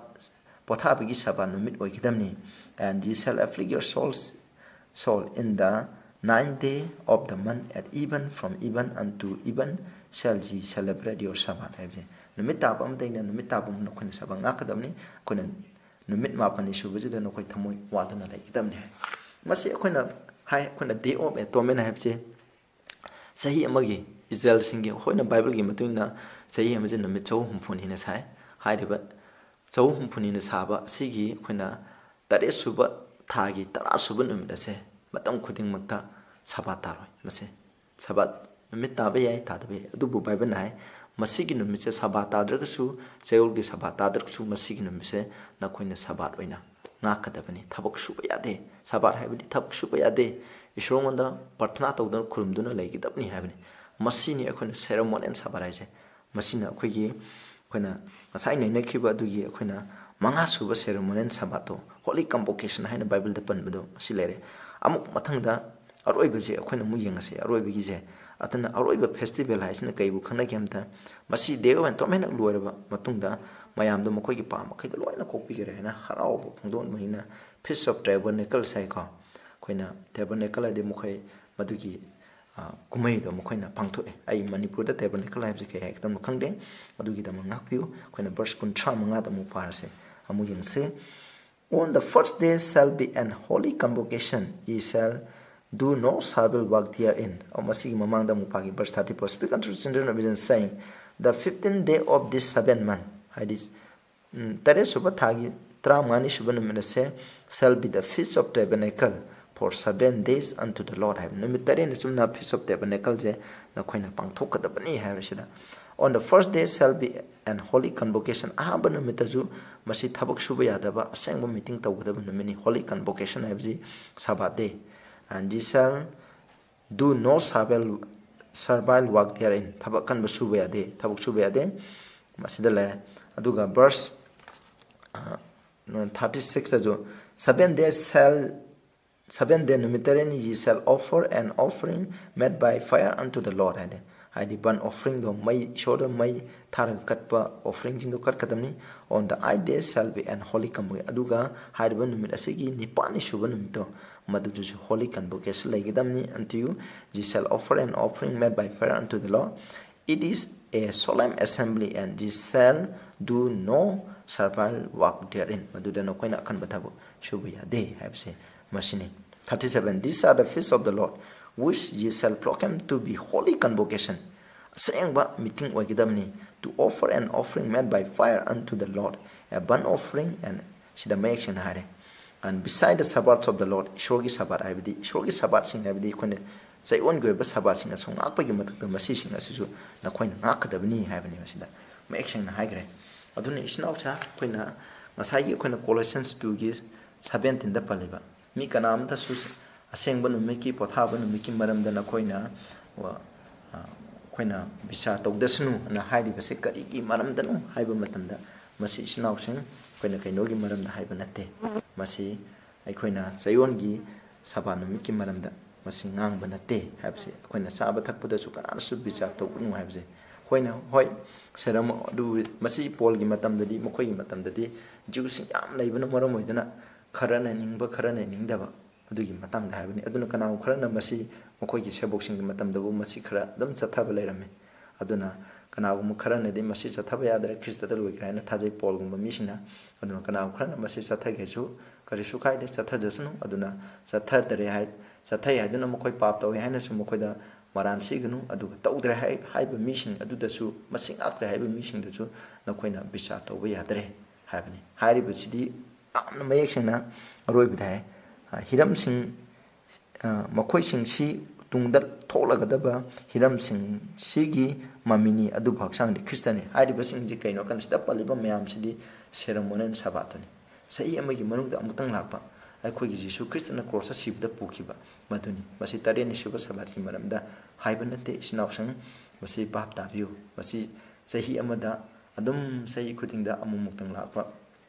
ꯄꯣꯊꯥꯕꯒꯤ ꯁꯕꯥꯠ ꯅꯨꯃꯤꯠ ꯑꯣꯏꯒꯗꯕꯅꯤ꯫ "And ye shall afflict your souls, soul in the "Nine day of the month, at even, from even unto even shall ye celebrate your Sabbath" ꯍꯥꯏꯕꯁꯦ, ꯅꯨꯃꯤꯠ ꯇꯥꯕ ꯑꯃꯗꯩꯅ ꯅꯨꯃꯤꯠ ꯇꯥꯕ ꯑꯃ ꯅꯈꯣꯏꯅ ꯁꯕꯥꯠ ꯉꯥꯛꯀꯗꯕꯅꯤ꯫ ꯑꯩꯈꯣꯏꯅ ꯅꯨꯃꯤꯠ ꯃꯥꯄꯟꯅꯤ ꯁꯨꯕꯁꯤꯗ ꯅꯈꯣꯏ ꯊꯃꯣꯏ ꯋꯥꯗꯨꯅ ꯂꯩꯒꯗꯕꯅꯤ ꯍꯥꯏ꯫ ꯃꯁꯤ ꯑꯩꯈꯣꯏꯅ ꯍꯥꯏ, ꯑꯩꯈꯣꯏꯅ Day of Atonement ꯍꯥꯏꯕꯁꯦ ꯆꯍꯤ ꯑꯃꯒꯤ ꯏꯁꯔꯥꯌꯦꯜꯁꯤꯡꯒꯤ, ꯑꯩꯈꯣꯏꯅ ꯕꯥꯏꯕꯜꯒꯤ ꯃꯇꯨꯡ ꯏꯟꯅ ꯆꯍꯤ ꯑꯃꯁꯦ ꯅꯨꯃꯤꯠ ꯆꯍꯨꯝ ꯍꯨꯝꯐꯨꯅꯤꯅ ꯁꯥꯏ꯫ ꯍꯥꯏꯔꯤꯕ ꯆꯍꯨꯝ ꯍꯨꯝꯐꯨꯅꯤꯅ ꯁꯥꯕ ꯑꯁꯤꯒꯤ ꯑꯩꯈꯣꯏꯅ ꯇꯔꯦꯠ ꯁꯨꯕ ꯊꯥꯒꯤ ꯇꯔꯥ ꯁꯨꯕ ꯅꯨꯃꯤꯠ ꯑꯁꯦ ꯃꯇꯝ ꯈꯨꯗꯤꯡꯃꯛꯇ ꯁꯕꯥꯠ ꯇꯥꯔꯣꯏ꯫ ꯃꯁꯦ ꯁꯕꯥꯠ ꯅꯨꯃꯤꯠ ꯇꯥꯕ ꯌꯥꯏ, ꯇꯥꯗꯕ ꯌꯥꯏ, ꯑꯗꯨꯕꯨ ꯕꯥꯏꯕꯜꯅ ꯍꯥꯏ, "ꯃꯁꯤꯒꯤ ꯅꯨꯃꯤꯠꯁꯦ ꯁꯕꯥꯠ ꯇꯥꯗ꯭ꯔꯒꯁꯨ, ꯆꯌꯣꯜꯒꯤ ꯁꯕꯥꯠ ꯇꯥꯗ꯭ꯔꯒꯁꯨ, ꯃꯁꯤꯒꯤ ꯅꯨꯃꯤꯠꯁꯦ ꯅꯈꯣꯏꯅ ꯁꯕꯥꯠ ꯑꯣꯏꯅ ꯉꯥꯛꯀꯗꯕꯅꯤ꯫ ꯊꯕꯛ ꯁꯨꯕ ꯌꯥꯗꯦ"꯫ ꯁꯕꯥꯠ ꯍꯥꯏꯕꯗꯤ ꯊꯕꯛ ꯁꯨꯕ ꯌꯥꯗꯦ꯫ ꯏꯁꯣꯔꯉꯣꯟꯗ ꯄ꯭ꯔꯊꯅꯥ ꯇꯧꯗꯨꯅ ꯈꯨꯔꯨꯝꯗꯨꯅ ꯂꯩꯒꯗꯕꯅꯤ ꯍꯥꯏꯕꯅꯤ꯫ ꯃꯁꯤꯅꯤ ꯑꯩꯈꯣꯏꯅ ceremonial ꯁꯕꯥꯠ ꯍꯥꯏꯁꯦ꯫ ꯃꯁꯤꯅ ꯑꯩꯈꯣꯏꯒꯤ, ꯑꯩꯈꯣꯏꯅ ꯉꯁꯥꯏ ꯅꯩꯅꯈꯤꯕ ꯑꯗꯨꯒꯤ ꯑꯩꯈꯣꯏꯅ ꯃꯉꯥ ꯁꯨꯕ ceremonial ꯁꯕꯥꯠꯇꯣ, Holy Convocation ꯍꯥꯏꯅ ꯕꯥꯏꯕꯜꯗ ꯄꯟꯕꯗꯣ, ꯃꯁꯤ ꯂꯩꯔꯦ꯫ ꯑꯃꯨꯛ ꯃꯊꯪꯗ ꯑꯔꯣꯏꯕꯁꯦ ꯑꯩꯈꯣꯏꯅ ꯑꯃꯨꯛ ꯌꯦꯡꯉꯁꯤ꯫ ꯑꯔꯣꯏꯕꯒꯤꯁꯦ, ꯑꯗꯨꯅ ꯑꯔꯣꯏꯕ festival ꯍꯥꯏꯁꯤꯅ ꯀꯩꯕꯨ ꯈꯪꯅꯒꯦ ꯍꯥꯏꯕꯗ, ꯃꯁꯤ Day of Atonement ꯍꯦꯛ ꯂꯣꯏꯔꯕ ꯃꯇꯨꯡꯗ ꯃꯌꯥꯝꯗꯣ ꯃꯈꯣꯏꯒꯤ ꯄꯥꯝꯕ ꯃꯈꯩꯗꯣ ꯂꯣꯏꯅ ꯀꯣꯛꯄꯤꯈ꯭ꯔꯦ ꯍꯥꯏꯅ ꯍꯔꯥꯎꯕ ꯐꯣꯡꯗꯣꯛꯅꯕ Feast of Tabernacles ꯍꯥꯏꯀꯣ꯫ ꯑꯩꯈꯣꯏꯅ tabernacle ꯍꯥꯏꯗꯤ ꯃꯈꯣꯏ ꯃꯗꯨꯒꯤ, ꯑ, ꯀꯨꯝꯍꯩꯗꯣ ꯃꯈꯣꯏꯅ ꯄꯥꯡꯊꯣꯛꯑꯦ꯫ ꯑꯩ ꯃꯅꯤꯄꯨꯔꯗ tabernacle ꯍꯥꯏꯕꯁꯤ ꯀꯩ ꯍꯥꯏꯒꯗꯕꯅꯣ ꯈꯪꯗꯦ꯫ ꯑꯗꯨꯒꯤꯗꯃꯛ ꯉꯥꯛꯄꯤꯌꯨ꯫ ꯑꯩꯈꯣꯏꯅ verse ꯀꯨꯟꯊ꯭ꯔꯥ ꯃꯉꯥꯗ ꯑꯃꯨꯛ ꯄꯥꯔꯁꯦ꯫ ꯑꯃꯨꯛ ꯌꯦꯡꯁꯤ꯫ "On the first day shall be an holy convocation, ye shall do no servile work therein"꯫ ꯑꯣ, ꯃꯁꯤꯒꯤ ꯃꯃꯥꯡꯗ ꯑꯃꯨꯛ ꯄꯥꯒꯦ, verse thirty-four, "Speak unto the children of Israel, saying, The fifteenth day of this seventh month", ꯍꯥꯏꯗꯤ, ꯎꯝ, ꯇꯔꯦꯠ ꯁꯨꯕ ꯊꯥꯒꯤ ꯇꯔꯥꯃꯉꯥꯅꯤ ꯁꯨꯕ ꯅꯨꯃꯤꯠ ꯑꯁꯦ, "Shall be the Feast of Tabernacle for seven days unto the Lord" ꯍꯥꯏꯕ꯫ ꯅꯨꯃꯤꯠ ꯇꯔꯦꯠꯅꯤ ꯆꯨꯝꯅ Feast of Tabernacle ꯁꯦ ꯅꯈꯣꯏꯅ ꯄꯥꯡꯊꯣꯛꯀꯗꯕꯅꯤ ꯍꯥꯏꯕꯁꯤꯗ, "On the first day shall be an holy convocation", ꯑꯍꯥꯟꯕ ꯅꯨꯃꯤꯠꯇꯁꯨ ꯃꯁꯤ ꯊꯕꯛ ꯁꯨꯕ ꯌꯥꯗꯕ ꯑꯁꯦꯡꯕ meeting ꯇꯧꯒꯗꯕ ꯅꯨꯃꯤꯠꯅꯤ꯫ Holy convocation ꯍꯥꯏꯕꯁꯤ Sabbath day꯫ "And ye shall do no servile, servile work therein", ꯊꯕꯛ ꯀꯟꯕ ꯁꯨꯕ ꯌꯥꯗꯦ, ꯊꯕꯛ ꯁꯨꯕ ꯌꯥꯗꯦ꯫ ꯃꯁꯤꯗ ꯂꯩꯔꯦ꯫ ꯑꯗꯨꯒ verse, ꯑ, thirty-six ꯇꯁꯨ, "Seven days shall, seven day, ꯅꯨꯃꯤꯠ ꯇꯔꯦꯠꯅꯤ, ye shall offer an offering made by fire unto the Lord" ꯍꯥꯏꯅ꯫ ꯍꯥꯏꯗꯤ burnt offeringꯗꯣ, ꯃꯩ, ꯏꯁꯣꯔꯗ ꯃꯩ ꯊꯥꯔꯒ ꯀꯠꯄ offeringꯁꯤꯡꯗꯣ ꯀꯠꯀꯗꯕꯅꯤ꯫ On the eighth day shall be an holy convocation. ꯑꯗꯨꯒ ꯍꯥꯏꯔꯤꯕ ꯅꯨꯃꯤꯠ ꯑꯁꯤꯒꯤ ꯅꯤꯄꯥꯜꯅꯤ ꯁꯨꯕ ꯅꯨꯃꯤꯠꯇꯣ, ꯃꯗꯨꯗꯁꯨ holy convocation ꯂꯩꯒꯗꯕꯅꯤ꯫ Unto you ye shall offer an offering made by fire unto the Lord. It is a solemn assembly, and ye shall do no servile work therein. ꯃꯗꯨꯗ ꯅꯈꯣꯏꯅ ꯑꯀꯟꯕ ꯊꯕꯛ ꯁꯨꯕ ꯌꯥꯗꯦ ꯍꯥꯏꯕꯁꯦ ꯃꯁꯤꯅꯤ꯫ Thirty seven, These are the feasts of the Lord, which ye shall proclaim to be holy convocation. ꯑꯁꯦꯡꯕ meeting ꯑꯣꯏꯒꯗꯕꯅꯤ꯫ To offer an offering made by fire unto the Lord, a burnt offering, and ꯁꯤꯗ ꯃꯌꯦꯛ ꯁꯦꯡꯅ ꯍꯥꯏꯔꯦ꯫ And beside the Sabbaths of the Lord, ꯏꯁꯣꯔꯒꯤ ꯁꯕꯥꯠ ꯍꯥꯏꯕꯗꯤ, ꯏꯁꯣꯔꯒꯤ ꯁꯕꯥꯠꯁꯤꯡ ꯍꯥꯏꯕꯗꯤ ꯑꯩꯈꯣꯏꯅ ꯆꯌꯣꯜꯒꯤ ꯑꯣꯏꯕ ꯁꯕꯥꯠꯁꯤꯡ ꯑꯁꯨ ꯉꯥꯛꯄꯒꯤ ꯃꯊꯛꯇ ꯃꯁꯤꯁꯤꯡ ꯑꯁꯤꯁꯨ ꯅꯈꯣꯏꯅ ꯉꯥꯛꯀꯗꯕꯅꯤ ꯍꯥꯏꯕꯅꯤ ꯃꯁꯤꯗ ꯃꯌꯦꯛ ꯁꯦꯡꯅ ꯍꯥꯏꯈ꯭ꯔꯦ꯫ ꯑꯗꯨꯅ ꯏꯆꯤꯟ ꯏꯅꯥꯎꯁꯥ ꯑꯩꯈꯣꯏꯅ ꯉꯁꯥꯏꯒꯤ ꯑꯩꯈꯣꯏꯅ Colossians twoꯒꯤ seventeenꯗ ꯄꯜꯂꯤꯕ, "ꯃꯤ ꯀꯅꯥ ꯑꯃꯇꯁꯨ ꯑꯁꯦꯡꯕ ꯅꯨꯃꯤꯠꯀꯤ, ꯄꯣꯊꯥꯕ ꯅꯨꯃꯤꯠꯀꯤ ꯃꯔꯝꯗ ꯅꯈꯣꯏꯅ, ꯑ, ꯑꯩꯈꯣꯏꯅ ꯕꯤꯆꯥꯔ ꯇꯧꯗꯁꯅꯨ" ꯑꯅ ꯍꯥꯏꯔꯤꯕꯁꯦ ꯀꯔꯤꯒꯤ ꯃꯔꯝꯗꯅꯣ ꯍꯥꯏꯕ ꯃꯇꯝꯗ, ꯃꯁꯤ ꯏꯆꯤꯟ ꯏꯅꯥꯎꯁꯤꯡ ꯑꯩꯈꯣꯏꯅ ꯀꯩꯅꯣꯒꯤ ꯃꯔꯝꯗ ꯍꯥꯏꯕ ꯅꯠꯇꯦ꯫ ꯃꯁꯤ ꯑꯩꯈꯣꯏꯅ ꯆꯌꯣꯜꯒꯤ ꯁꯕꯥ ꯅꯨꯃꯤꯠꯀꯤ ꯃꯔꯝꯗ ꯃꯁꯤ ꯉꯥꯡꯕ ꯅꯠꯇꯦ ꯍꯥꯏꯕꯁꯦ, ꯑꯩꯈꯣꯏꯅ ꯆꯥꯕ ꯊꯛꯄꯗꯁꯨ ꯀꯅꯥꯅꯁꯨ ꯕꯤꯆꯥꯔ ꯇꯧꯒꯅꯨ ꯍꯥꯏꯕꯁꯦ꯫ ꯍꯣꯏꯅ, ꯍꯣꯏ, ꯁꯦꯔꯝ ꯑꯗꯨ ꯃꯁꯤ ꯄꯣꯜꯒꯤ ꯃꯇꯝꯗꯗꯤ, ꯃꯈꯣꯏꯒꯤ ꯃꯇꯝꯗꯗꯤ ꯖ꯭ꯌꯨꯁꯤꯡ ꯌꯥꯝ ꯂꯩꯕꯅ ꯃꯔꯝ ꯑꯣꯏꯗꯨꯅ ꯈꯔꯅ ꯅꯤꯡꯕ, ꯈꯔꯅ ꯅꯤꯡꯗꯕ, ꯑꯗꯨꯒꯤ ꯃꯇꯥꯡꯗ ꯍꯥꯏꯕꯅꯤ꯫ ꯑꯗꯨꯅ ꯀꯅꯥꯒꯨꯝꯕ ꯈꯔꯅ ꯃꯁꯤ ꯃꯈꯣꯏꯒꯤ ꯁꯦꯕꯣꯛꯁꯤꯡꯒꯤ ꯃꯇꯝꯗꯕꯨ ꯃꯁꯤ ꯈꯔ ꯑꯗꯨꯝ ꯆꯠꯊꯕ ꯂꯩꯔꯝꯃꯤ꯫ ꯑꯗꯨꯅ ꯀꯅꯥꯒꯨꯝꯕ ꯈꯔꯅꯗꯤ ꯃꯁꯤ ꯆꯠꯊꯕ ꯌꯥꯗ꯭ꯔꯦ, ꯈ꯭ꯔꯤꯁꯇꯗ ꯂꯣꯏꯈ꯭ꯔꯦ ꯍꯥꯏꯅ ꯊꯥꯖꯩ ꯄꯣꯜꯒꯨꯝꯕ ꯃꯤꯁꯤꯡꯅ꯫ ꯑꯗꯨꯅ ꯀꯅꯥꯒꯨꯝꯕ ꯈꯔꯅ ꯃꯁꯤ ꯆꯠꯊꯒꯦꯁꯨ ꯀꯔꯤꯁꯨ ꯀꯥꯏꯗꯦ, ꯆꯠꯊꯖꯁꯅꯨ꯫ ꯑꯗꯨꯅ ꯆꯠꯊꯗ꯭ꯔꯦ ꯍꯥꯏ, ꯆꯠꯊꯩ ꯍꯥꯏꯗꯨꯅ ꯃꯈꯣꯏ ꯄꯥꯞ ꯇꯧꯏ ꯍꯥꯏꯅꯁꯨ ꯃꯈꯣꯏꯗ ꯃꯔꯥꯟ ꯁꯤꯒꯅꯨ꯫ ꯑꯗꯨꯒ ꯇꯧꯗ꯭ꯔꯦ ꯍꯥꯏ-, ꯍꯥꯏꯕ ꯃꯤꯁꯤꯡ ꯑꯗꯨꯗꯁꯨ, ꯃꯁꯤ ꯉꯥꯛꯇ꯭ꯔꯦ ꯍꯥꯏꯕ ꯃꯤꯁꯤꯡꯗꯁꯨ ꯅꯈꯣꯏꯅ ꯕꯤꯆꯥꯔ ꯇꯧꯕ ꯌꯥꯗ꯭ꯔꯦ ꯍꯥꯏꯕꯅꯤ꯫ ꯍꯥꯏꯔꯤꯕꯁꯤꯗꯤ ꯌꯥꯝꯅ ꯃꯌꯦꯛ ꯁꯦꯡꯅ ꯑꯔꯣꯏꯕꯗ ꯍꯥꯏ꯫ ꯑ, ꯍꯤꯔꯝꯁꯤꯡ, ꯑ, ꯃꯈꯣꯏꯁꯤꯡꯁꯤ ꯇꯨꯡꯗ ꯊꯣꯛꯂꯒꯗꯕ ꯍꯤꯔꯝꯁꯤꯡꯁꯤꯒꯤ ꯃꯃꯤꯅꯤ, ꯑꯗꯨꯕꯨ ꯍꯛꯆꯥꯡꯗꯤ ꯈ꯭ꯔꯤꯁꯇꯅꯤ꯫ ꯍꯥꯏꯔꯤꯕꯁꯤꯡꯁꯤ ꯀꯩꯅꯣ ꯍꯥꯏꯀꯥꯟꯗ ꯁꯤꯗ ꯄꯜꯂꯤꯕ ꯃꯌꯥꯝꯁꯤꯗꯤ ceremonial ꯁꯕꯥꯠꯇꯨꯅꯤ꯫ ꯆꯍꯤ ꯑꯃꯒꯤ ꯃꯅꯨꯡꯗ ꯑꯃꯨꯛꯇꯪ ꯂꯥꯛꯄ ꯑꯩꯈꯣꯏꯒꯤ ꯖꯤꯁꯨ ꯈ꯭ꯔꯤꯁꯇꯅ ꯀ꯭ꯔꯣꯁꯇ ꯁꯤꯕꯗ ꯄꯨꯈꯤꯕ ꯃꯗꯨꯅꯤ꯫ ꯃꯁꯤ ꯇꯔꯦꯠꯅꯤ ꯁꯨꯕ ꯁꯕꯥꯠꯀꯤ ꯃꯔꯝꯗ ꯍꯥꯏꯕ ꯅꯠꯇꯦ, ꯏꯆꯤꯟ ꯏꯅꯥꯎꯁꯤꯡ꯫ ꯃꯁꯤ ꯚꯥꯞ ꯇꯥꯕꯤꯌꯨ꯫ ꯃꯁꯤ ꯆꯍꯤ ꯑꯃꯗ ꯑꯗꯨꯝ ꯆꯍꯤ ꯈꯨꯗꯤꯡꯗ ꯑꯃꯨꯛꯃꯨꯛꯇꯪ ꯂꯥꯛꯄ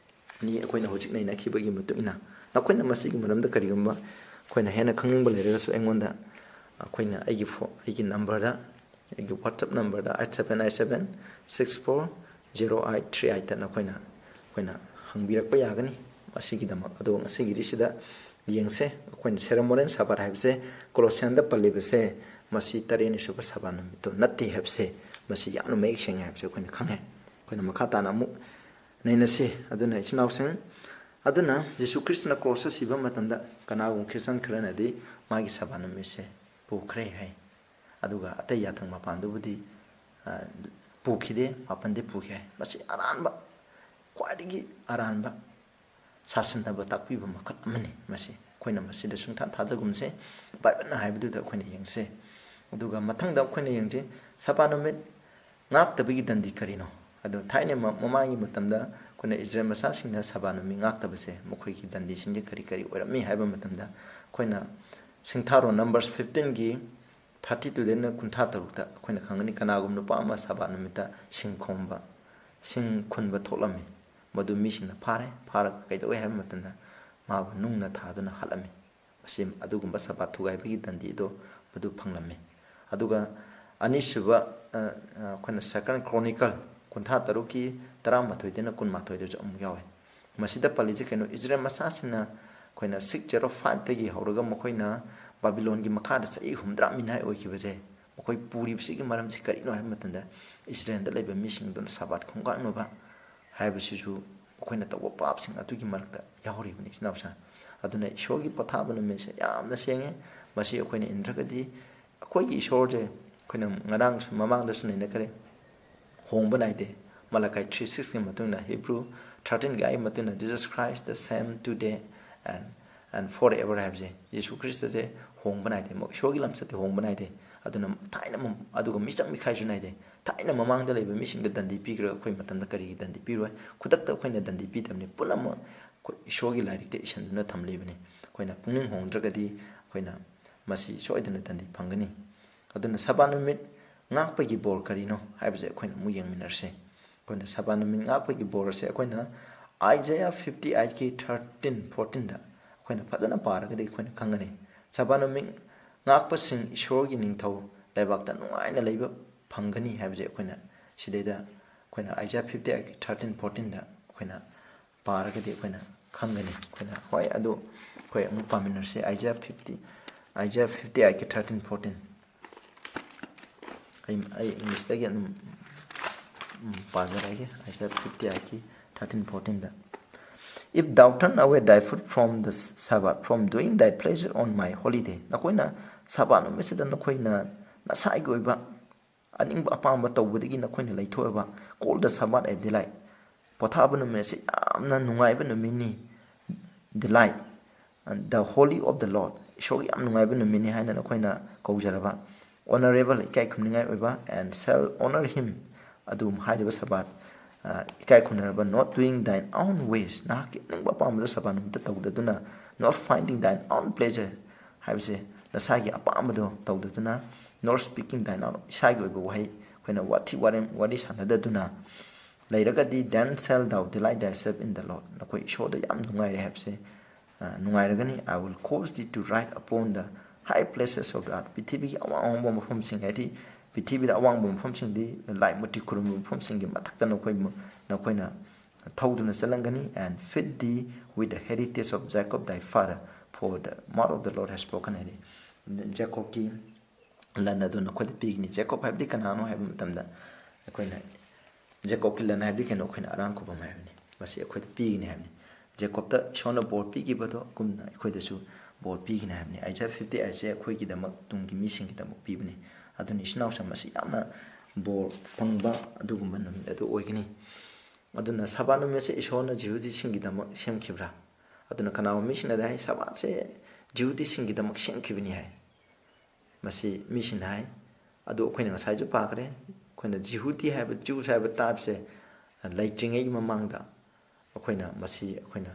ꯅꯤ꯫ ꯑꯩꯈꯣꯏꯅ ꯍꯧꯖꯤꯛ ꯅꯩꯅꯈꯤꯕꯒꯤ ꯃꯇꯨꯡ ꯏꯟꯅ ꯅꯈꯣꯏꯅ ꯃꯁꯤꯒꯤ ꯃꯔꯝꯗ ꯀꯔꯤꯒꯨꯝꯕ ꯑꯩꯈꯣꯏꯅ ꯍꯦꯟꯅ ꯈꯪꯅꯤꯡꯕ ꯂꯩꯔꯒꯁꯨ ꯑꯩꯉꯣꯟꯗ, ꯑꯩꯈꯣꯏꯅ ꯑꯩꯒꯤ ꯐꯣ-, ꯑꯩꯒꯤ ꯅꯝꯕꯔꯗ ꯑꯩꯒꯤ WhatsApp numberꯗ eight seven eight seven six four zero eight three eight ꯅꯈꯣꯏꯅ ꯑꯩꯈꯣꯏꯅ ꯍꯪꯕꯤꯔꯛꯄ ꯌꯥꯒꯅꯤ꯫ ꯃꯁꯤꯒꯤꯗꯃꯛ ꯑꯗꯣ ꯉꯁꯤꯒꯤꯗꯤ ꯁꯤꯗ ꯌꯦꯡꯁꯦ꯫ ꯑꯩꯈꯣꯏꯅ ceremonial Sabbath ꯍꯥꯏꯕꯁꯦ ꯀꯣꯂꯣꯁꯤꯌꯥꯟꯗ ꯄꯜꯂꯤꯕꯁꯦ ꯃꯁꯤ ꯇꯔꯦꯠꯅꯤ ꯁꯨꯕ ꯁꯕꯥꯠ ꯅꯨꯃꯤꯠꯇꯣ ꯅꯠꯇꯦ ꯍꯥꯏꯕꯁꯦ ꯃꯁꯤ ꯌꯥꯝꯅ ꯃꯌꯦꯛ ꯁꯦꯡꯉꯦ ꯍꯥꯏꯕꯁꯦ ꯑꯩꯈꯣꯏꯅ ꯈꯪꯉꯦ꯫ ꯑꯩꯈꯣꯏꯅ ꯃꯈꯥ ꯇꯥꯅ ꯑꯃꯨꯛ ꯅꯩꯅꯁꯤ꯫ ꯑꯗꯨꯅ ꯏꯆꯤꯟ ꯏꯅꯥꯎꯁꯤꯡ, ꯑꯗꯨꯅ ꯖꯤꯁꯨ ꯈ꯭ꯔꯤꯁꯇꯅ ꯀ꯭ꯔꯣꯁꯇ ꯁꯤꯕ ꯃꯇꯝꯗ ꯀꯅꯥꯒꯨꯝꯕ ꯈ꯭ꯔꯤꯁꯇꯥꯟ ꯈꯔꯅꯗꯤ ꯃꯥꯒꯤ ꯁꯕꯥꯠ ꯅꯨꯃꯤꯠꯁꯦ ꯄꯨꯈ꯭ꯔꯦ ꯍꯥꯏ꯫ ꯑꯗꯨꯒ ꯑꯇꯩ ꯌꯥꯊꯪ ꯃꯄꯥꯟꯗꯨꯕꯨꯗꯤ, ꯑ, ꯄꯨꯈꯤꯗꯦ, ꯃꯥꯄꯟꯗꯤ ꯄꯨꯈꯤ ꯍꯥꯏ꯫ ꯃꯁꯤ ꯑꯔꯥꯟꯕ, ꯈ꯭ꯋꯥꯏꯗꯒꯤ ꯑꯔꯥꯟꯕ ꯁꯥꯁꯟꯅꯕ ꯇꯥꯛꯄꯤꯕ ꯃꯈꯜ ꯑꯃꯅꯤ꯫ ꯃꯁꯤ ꯑꯩꯈꯣꯏꯅ ꯃꯁꯤꯗ ꯁꯨꯡꯊꯥ ꯊꯥꯖꯒꯨꯝꯁꯦ꯫ ꯕꯥꯏꯕꯜꯅ ꯍꯥꯏꯕꯗꯨꯗ ꯑꯩꯈꯣꯏꯅ ꯌꯦꯡꯁꯦ꯫ ꯑꯗꯨꯒ ꯃꯊꯪꯗ ꯑꯩꯈꯣꯏꯅ ꯌꯦꯡꯁꯦ, ꯁꯕꯥꯠ ꯅꯨꯃꯤꯠ ꯉꯥꯛꯇꯕꯒꯤ ꯗꯟꯗꯤ ꯀꯔꯤꯅꯣ? ꯑꯗꯣ ꯊꯥꯏꯅ ꯃ-, ꯃꯃꯥꯡꯒꯤ ꯃꯇꯝꯗ ꯑꯩꯈꯣꯏꯅ ꯏꯖꯔꯦꯜ ꯃꯆꯥꯁꯤꯡꯅ ꯁꯕꯥꯠ ꯅꯨꯃꯤꯠ ꯉꯥꯛꯇꯕꯁꯦ ꯃꯈꯣꯏꯒꯤ ꯗꯟꯗꯤꯁꯤꯡꯁꯦ ꯀꯔꯤ ꯀꯔꯤ ꯑꯣꯏꯔꯝꯃꯤ ꯍꯥꯏꯕ ꯃꯇꯝꯗ ꯑꯩꯈꯣꯏꯅ ꯁꯤꯡꯊꯥꯔꯣꯟ Numbers fifteenꯒꯤ thirty twoꯗꯩꯅ ꯀꯨꯟꯊ꯭ꯔꯥ ꯇꯔꯨꯛꯇ ꯑꯩꯈꯣꯏꯅ ꯈꯪꯒꯅꯤ꯫ ꯀꯅꯥꯒꯨꯝꯕ ꯅꯨꯄꯥ ꯑꯃ ꯁꯕꯥꯠ ꯅꯨꯃꯤꯠꯇ ꯁꯤꯡ ꯈꯣꯝꯕ, ꯁꯤꯡ ꯈꯨꯟꯕ ꯊꯣꯛꯂꯝꯃꯤ꯫ ꯃꯗꯨ ꯃꯤꯁꯤꯡꯅ ꯐꯥꯔꯦ, ꯐꯥꯔꯒ ꯀꯩꯗꯧꯏ ꯍꯥꯏꯕ ꯃꯇꯝꯗ ꯃꯥꯕꯨ ꯅꯨꯡꯅ ꯊꯥꯗꯨꯅ ꯍꯥꯠꯂꯝꯃꯤ꯫ ꯃꯁꯤ ꯑꯗꯨꯒꯨꯝꯕ ꯁꯕꯥꯠ ꯊꯨꯒꯥꯏꯕꯒꯤ ꯗꯟꯗꯤ ꯑꯗꯣ ꯃꯗꯨ ꯐꯪꯂꯝꯃꯤ꯫ ꯑꯗꯨꯒ ꯑꯅꯤꯁꯨꯕ, ꯑ, ꯑ, ꯑꯩꯈꯣꯏꯅ Second Chronicle ꯀꯨꯟꯊ꯭ꯔꯥ ꯇꯔꯨꯛꯀꯤ ꯇꯔꯥꯃꯥꯊꯣꯏꯗꯩꯅ ꯀꯨꯟꯃꯥꯊꯣꯏꯗꯁꯨ ꯑꯃꯨꯛ ꯌꯥꯎꯋꯦ꯫ ꯃꯁꯤꯗ ꯄꯜꯂꯤꯁꯦ ꯀꯩꯅꯣ? ꯏꯖꯔꯦꯜ ꯃꯆꯥꯁꯤꯡꯅ ꯑꯩꯈꯣꯏꯅ six zero fiveꯇꯒꯤ ꯍꯧꯔꯒ ꯃꯈꯣꯏꯅ ꯕꯥꯕꯤꯂꯣꯟꯒꯤ ꯃꯈꯥꯗ ꯆꯍꯤ ꯍꯨꯝꯗ꯭ꯔꯥ ꯃꯤꯅꯥꯏ ꯑꯣꯏꯈꯤꯕꯁꯦ, ꯃꯈꯣꯏ ꯄꯨꯔꯤꯕꯁꯤꯒꯤ ꯃꯔꯝꯁꯤ ꯀꯔꯤꯅꯣ ꯍꯥꯏꯕ ꯃꯇꯝꯗ ꯏꯖꯔꯦꯜꯗ ꯂꯩꯕ ꯃꯤꯁꯤꯡꯗꯨꯅ ꯁꯕꯥꯠ ꯈꯣꯡꯒꯥꯡꯅꯕ ꯍꯥꯏꯕꯁꯤꯁꯨ ꯃꯈꯣꯏꯅ ꯇꯧꯕ ꯄꯥꯞꯁꯤꯡ ꯑꯗꯨꯒꯤ ꯃꯔꯛꯇ ꯌꯥꯎꯔꯤꯕꯅꯤ, ꯏꯆꯤꯟ ꯏꯅꯥꯎꯁꯤꯡ꯫ ꯑꯗꯨꯅ ꯏꯁꯣꯔꯒꯤ ꯄꯣꯊꯥꯕ ꯅꯨꯃꯤꯠꯁꯦ ꯌꯥꯝꯅ ꯁꯦꯡꯉꯦ꯫ ꯃꯁꯤ ꯑꯩꯈꯣꯏꯅ ꯏꯟꯗ꯭ꯔꯒꯗꯤ ꯑꯩꯈꯣꯏꯒꯤ ꯏꯁꯣꯔꯁꯦ ꯑꯩꯈꯣꯏꯅ ꯉꯔꯥꯡꯁꯨ ꯃꯃꯥꯡꯗꯁꯨ ꯅꯩꯅꯈ꯭ꯔꯦ, ꯍꯣꯡꯕ ꯅꯥꯏꯗꯦ꯫ ꯃꯂꯥꯀꯥꯏ three sixꯀꯤ ꯃꯇꯨꯡ ꯏꯟꯅ, Hebrew thirteenꯒꯤ ꯑꯩ ꯃꯇꯨꯡ ꯏꯟꯅ, Jesus Christ the same today and, and forever ꯍꯥꯏꯕꯁꯦ, ꯌꯤꯁꯨ ꯈ꯭ꯔꯤꯁꯇꯁꯦ ꯍꯣꯡꯕ ꯅꯥꯏꯗꯦ, ꯃ-, ꯏꯁꯣꯔꯒꯤ ꯂꯝꯆꯠꯇꯤ ꯍꯣꯡꯕ ꯅꯥꯏꯗꯦ꯫ ꯑꯗꯨꯅ ꯊꯥꯏꯅ ꯃ-, ꯑꯗꯨꯒ ꯃꯤꯆꯪ ꯃꯤꯈꯥꯏꯁꯨ ꯅꯥꯏꯗꯦ꯫ ꯊꯥꯏꯅ ꯃꯃꯥꯡꯗ ꯂꯩꯕ ꯃꯤꯁꯤꯡꯗ ꯗꯟꯗꯤ ꯄꯤꯈ꯭ꯔꯒ ꯑꯩꯈꯣꯏ ꯃꯇꯝꯗ ꯀꯔꯤꯒꯤ ꯗꯟꯗꯤ ꯄꯤꯔꯣꯏ? ꯈꯨꯗꯛꯇ ꯑꯩꯈꯣꯏꯅ ꯗꯟꯗꯤ ꯄꯤꯗꯕꯅꯤ꯫ ꯄꯨꯝꯅꯃꯛ ꯑꯩꯈꯣꯏ ꯏꯁꯣꯔꯒꯤ ꯂꯥꯏꯔꯤꯛꯇ ꯏꯁꯟꯗꯨꯅ ꯊꯝꯂꯤꯕꯅꯤ꯫ ꯑꯩꯈꯣꯏꯅ ꯄꯨꯛꯅꯤꯡ ꯍꯣꯡꯗ꯭ꯔꯒꯗꯤ ꯑꯩꯈꯣꯏꯅ ꯃꯁꯤ ꯁꯣꯏꯗꯅ ꯗꯟꯗꯤ ꯐꯪꯒꯅꯤ꯫ ꯑꯗꯨꯅ ꯁꯕꯥꯠ ꯅꯨꯃꯤꯠ ꯉꯥꯛꯄꯒꯤ ꯕꯣꯔ ꯀꯔꯤꯅꯣ ꯍꯥꯏꯕꯁꯦ ꯑꯩꯈꯣꯏꯅ ꯑꯃꯨꯛ ꯌꯦꯡꯃꯤꯟꯅꯔꯁꯦ꯫ ꯑꯩꯈꯣꯏꯅ ꯁꯕꯥꯠ ꯅꯨꯃꯤꯠ ꯉꯥꯛꯄꯒꯤ ꯕꯣꯔꯁꯦ ꯑꯩꯈꯣꯏꯅ Isaiah fifty eightꯀꯤ thirteen fourteenꯗ ꯑꯩꯈꯣꯏꯅ ꯐꯖꯅ ꯄꯥꯔꯒꯗꯤ ꯑꯩꯈꯣꯏꯅ ꯈꯪꯒꯅꯤ꯫ ꯁꯕꯥꯠ ꯅꯨꯃꯤꯠ ꯉꯥꯛꯄꯁꯤꯡ ꯏꯁꯣꯔꯒꯤ ꯅꯤꯡꯊꯧ ꯂꯩꯕꯥꯛꯇ ꯅꯨꯡꯉꯥꯏꯅ ꯂꯩꯕ ꯐꯪꯒꯅꯤ ꯍꯥꯏꯕꯁꯦ ꯑꯩꯈꯣꯏꯅ ꯁꯤꯗꯩꯗ ꯑꯩꯈꯣꯏꯅ Isaiah fifty thirteen fourteenꯗ ꯑꯩꯈꯣꯏꯅ ꯄꯥꯔꯒꯗꯤ ꯑꯩꯈꯣꯏꯅ ꯈꯪꯒꯅꯤ꯫ ꯑꯩꯈꯣꯏꯅ, ꯍꯣꯏ, ꯑꯗꯨ ꯑꯩꯈꯣꯏ ꯑꯃꯨꯛ ꯄꯥꯃꯤꯟꯅꯔꯁꯤ꯫ Isaiah fifty, Isaiah fifty thirteen fourteen꯫ ꯑꯩ, ꯑꯩ Englishꯇꯒꯤ ꯑꯗꯨꯝ, ꯎꯝ, ꯄꯥꯖꯔꯛꯑꯒꯦ꯫ Isaiah fifty thirteen fourteenꯗ, "If thou turn away thy foot from the Sabbath, from doing thy pleasure on my holy day," ꯅꯈꯣꯏꯅ ꯁꯥꯕꯥꯠ ꯅꯨꯃꯤꯠꯁꯤꯗ ꯅꯈꯣꯏꯅ ꯅꯁꯥꯒꯤ ꯑꯣꯏꯕ ꯑꯅꯤꯡꯕ ꯑꯄꯥꯝꯕ ꯇꯧꯕꯗꯒꯤ ꯅꯈꯣꯏꯅ ꯂꯩꯊꯣꯛꯑꯕ, "Call the Sabbath a delight," ꯄꯣꯊꯥꯕ ꯅꯨꯃꯤꯠ ꯑꯁꯤ ꯌꯥꯝꯅ ꯅꯨꯡꯉꯥꯏꯕ ꯅꯨꯃꯤꯠꯅꯤ, delight, "the holy of the Lord," ꯏꯁꯣꯔꯒꯤ ꯌꯥꯝ ꯅꯨꯡꯉꯥꯏꯕ ꯅꯨꯃꯤꯠꯅꯤ ꯍꯥꯏꯅ ꯅꯈꯣꯏꯅ ꯀꯧꯖꯔꯕ, "honorable," ꯏꯀꯥꯏ ꯈꯨꯝꯅꯤꯡꯉꯥꯏ ꯑꯣꯏꯕ, "and shall honor him," ꯑꯗꯨꯒꯨꯝꯕ ꯍꯥꯏꯔꯤꯕ ꯁꯕꯥꯠ, ꯑ, ꯏꯀꯥꯏ ꯈꯨꯝꯅꯔꯕ, "not doing thine own ways," ꯅꯍꯥꯛꯀꯤ ꯑꯅꯤꯡꯕ ꯑꯄꯥꯝꯕꯗ ꯁꯕꯥꯠ ꯅꯨꯃꯤꯠꯇ ꯇꯧꯗꯗꯨꯅ, "not finding thine own pleasure" ꯍꯥꯏꯕꯁꯦ ꯅꯁꯥꯒꯤ ꯑꯄꯥꯝꯕꯗꯣ ꯇꯧꯗꯗꯨꯅ, "nor speaking thine own," ꯏꯁꯥꯒꯤ ꯑꯣꯏꯕ ꯋꯥꯍꯩ, ꯑꯩꯈꯣꯏꯅ ꯋꯥꯊꯤ ꯋꯥꯔꯦꯝ, ꯋꯥꯔꯤ ꯁꯥꯟꯅꯗꯗꯨꯅ ꯂꯩꯔꯒꯗꯤ, "then shalt thou delight thyself in the Lord," ꯅꯈꯣꯏ ꯏꯁꯣꯔꯗ ꯌꯥꯝ ꯅꯨꯡꯉꯥꯏꯔꯦ ꯍꯥꯏꯕꯁꯦ, ꯑ, ꯅꯨꯡꯉꯥꯏꯔꯒꯅꯤ꯫ "I will cause thee to ride upon the high places of the earth," ꯄ꯭ꯔꯤꯊꯤꯕꯤꯒꯤ ꯑꯋꯥꯡ ꯑꯋꯥꯡꯕ ꯃꯐꯝꯁꯤꯡ, ꯍꯥꯏꯗꯤ ꯄ꯭ꯔꯤꯊꯤꯕꯤꯗ ꯑꯋꯥꯡꯕ ꯃꯐꯝꯁꯤꯡꯗꯤ ꯂꯥꯏ ꯃꯨꯔꯇꯤ ꯈꯨꯔꯨꯝꯕ ꯃꯐꯝꯁꯤꯡꯒꯤ ꯃꯊꯛꯇ ꯅꯈꯣꯏ, ꯅꯈꯣꯏꯅ ꯊꯧꯗꯨꯅ ꯆꯠꯂꯝꯒꯅꯤ, "and feed thee with the heritage of Jacob thy father, for the mouth of the Lord has spoken," ꯍꯥꯏꯗꯤ ꯖꯦꯀꯣꯕꯀꯤ ꯂꯟ ꯑꯗꯨ ꯅꯈꯣꯏꯗ ꯄꯤꯒꯅꯤ꯫ ꯖꯦꯀꯣꯕ ꯍꯥꯏꯕꯗꯤ ꯀꯅꯥꯅꯣ ꯍꯥꯏꯕ ꯃꯇꯝꯗ, ꯑꯩꯈꯣꯏꯅ ꯖꯦꯀꯣꯕꯀꯤ ꯂꯟ ꯍꯥꯏꯕꯗꯤ ꯀꯩꯅꯣ? ꯑꯩꯈꯣꯏꯅ ꯑꯔꯥꯡ ꯈꯨꯕꯝ ꯍꯥꯏꯕꯅꯤ꯫ ꯃꯁꯤ ꯑꯩꯈꯣꯏꯗ ꯄꯤꯒꯅꯤ ꯍꯥꯏꯕꯅꯤ꯫ ꯖꯦꯀꯣꯕꯇ ꯏꯁꯣꯔꯅ ꯕꯣꯔ ꯄꯤꯈꯤꯕꯗꯣ ꯀꯨꯝꯅ ꯑꯩꯈꯣꯏꯗꯁꯨ ꯕꯣꯔ ꯄꯤꯒꯅꯤ ꯍꯥꯏꯕꯅꯤ꯫ Isaiah fifty thirteen ꯑꯩꯈꯣꯏꯒꯤꯗꯃꯛ, ꯇꯨꯡꯒꯤ ꯃꯤꯁꯤꯡꯒꯤꯗꯃꯛ ꯄꯤꯕꯅꯤ꯫ ꯑꯗꯨꯅ ꯏꯆꯤꯟ ꯏꯅꯥꯎꯁꯤꯡ, ꯃꯁꯤ ꯌꯥꯝꯅ ꯕꯣꯔ ꯐꯪꯕ ꯑꯗꯨꯒꯨꯝꯕ ꯅꯨꯃꯤꯠ ꯑꯗꯨ ꯑꯣꯏꯒꯅꯤ꯫ ꯑꯗꯨꯅ ꯁꯕꯥꯠ ꯅꯨꯃꯤꯠꯁꯦ ꯏꯁꯣꯔꯅ ꯖꯤꯍꯨꯗꯤꯁꯤꯡꯒꯤꯗꯃꯛ ꯁꯦꯝꯈꯤꯕ꯭ꯔꯥ? ꯑꯗꯨꯅ ꯀꯅꯥꯒꯨꯝꯕ ꯃꯤꯁꯤꯡꯅꯗꯤ ꯍꯥꯏ, "ꯁꯕꯥꯠꯁꯦ ꯖꯤꯍꯨꯗꯤꯁꯤꯡꯒꯤꯗꯃꯛ ꯁꯦꯝꯈꯤꯕꯅꯤ" ꯍꯥꯏ꯫ ꯃꯁꯤ ꯃꯤꯁꯤꯡꯅ ꯍꯥꯏ꯫ ꯑꯗꯨ ꯑꯩꯈꯣꯏꯅ ꯉꯁꯥꯏꯁꯨ ꯄꯥꯈ꯭ꯔꯦ꯫ ꯑꯩꯈꯣꯏꯅ ꯖꯤꯍꯨꯗꯤ ꯍꯥꯏꯕ, Jews ꯍꯥꯏꯕ typeꯁꯦ ꯂꯩꯇ꯭ꯔꯤꯉꯩꯒꯤ ꯃꯃꯥꯡꯗ ꯑꯩꯈꯣꯏꯅ ꯃꯁꯤ, ꯑꯩꯈꯣꯏꯅ,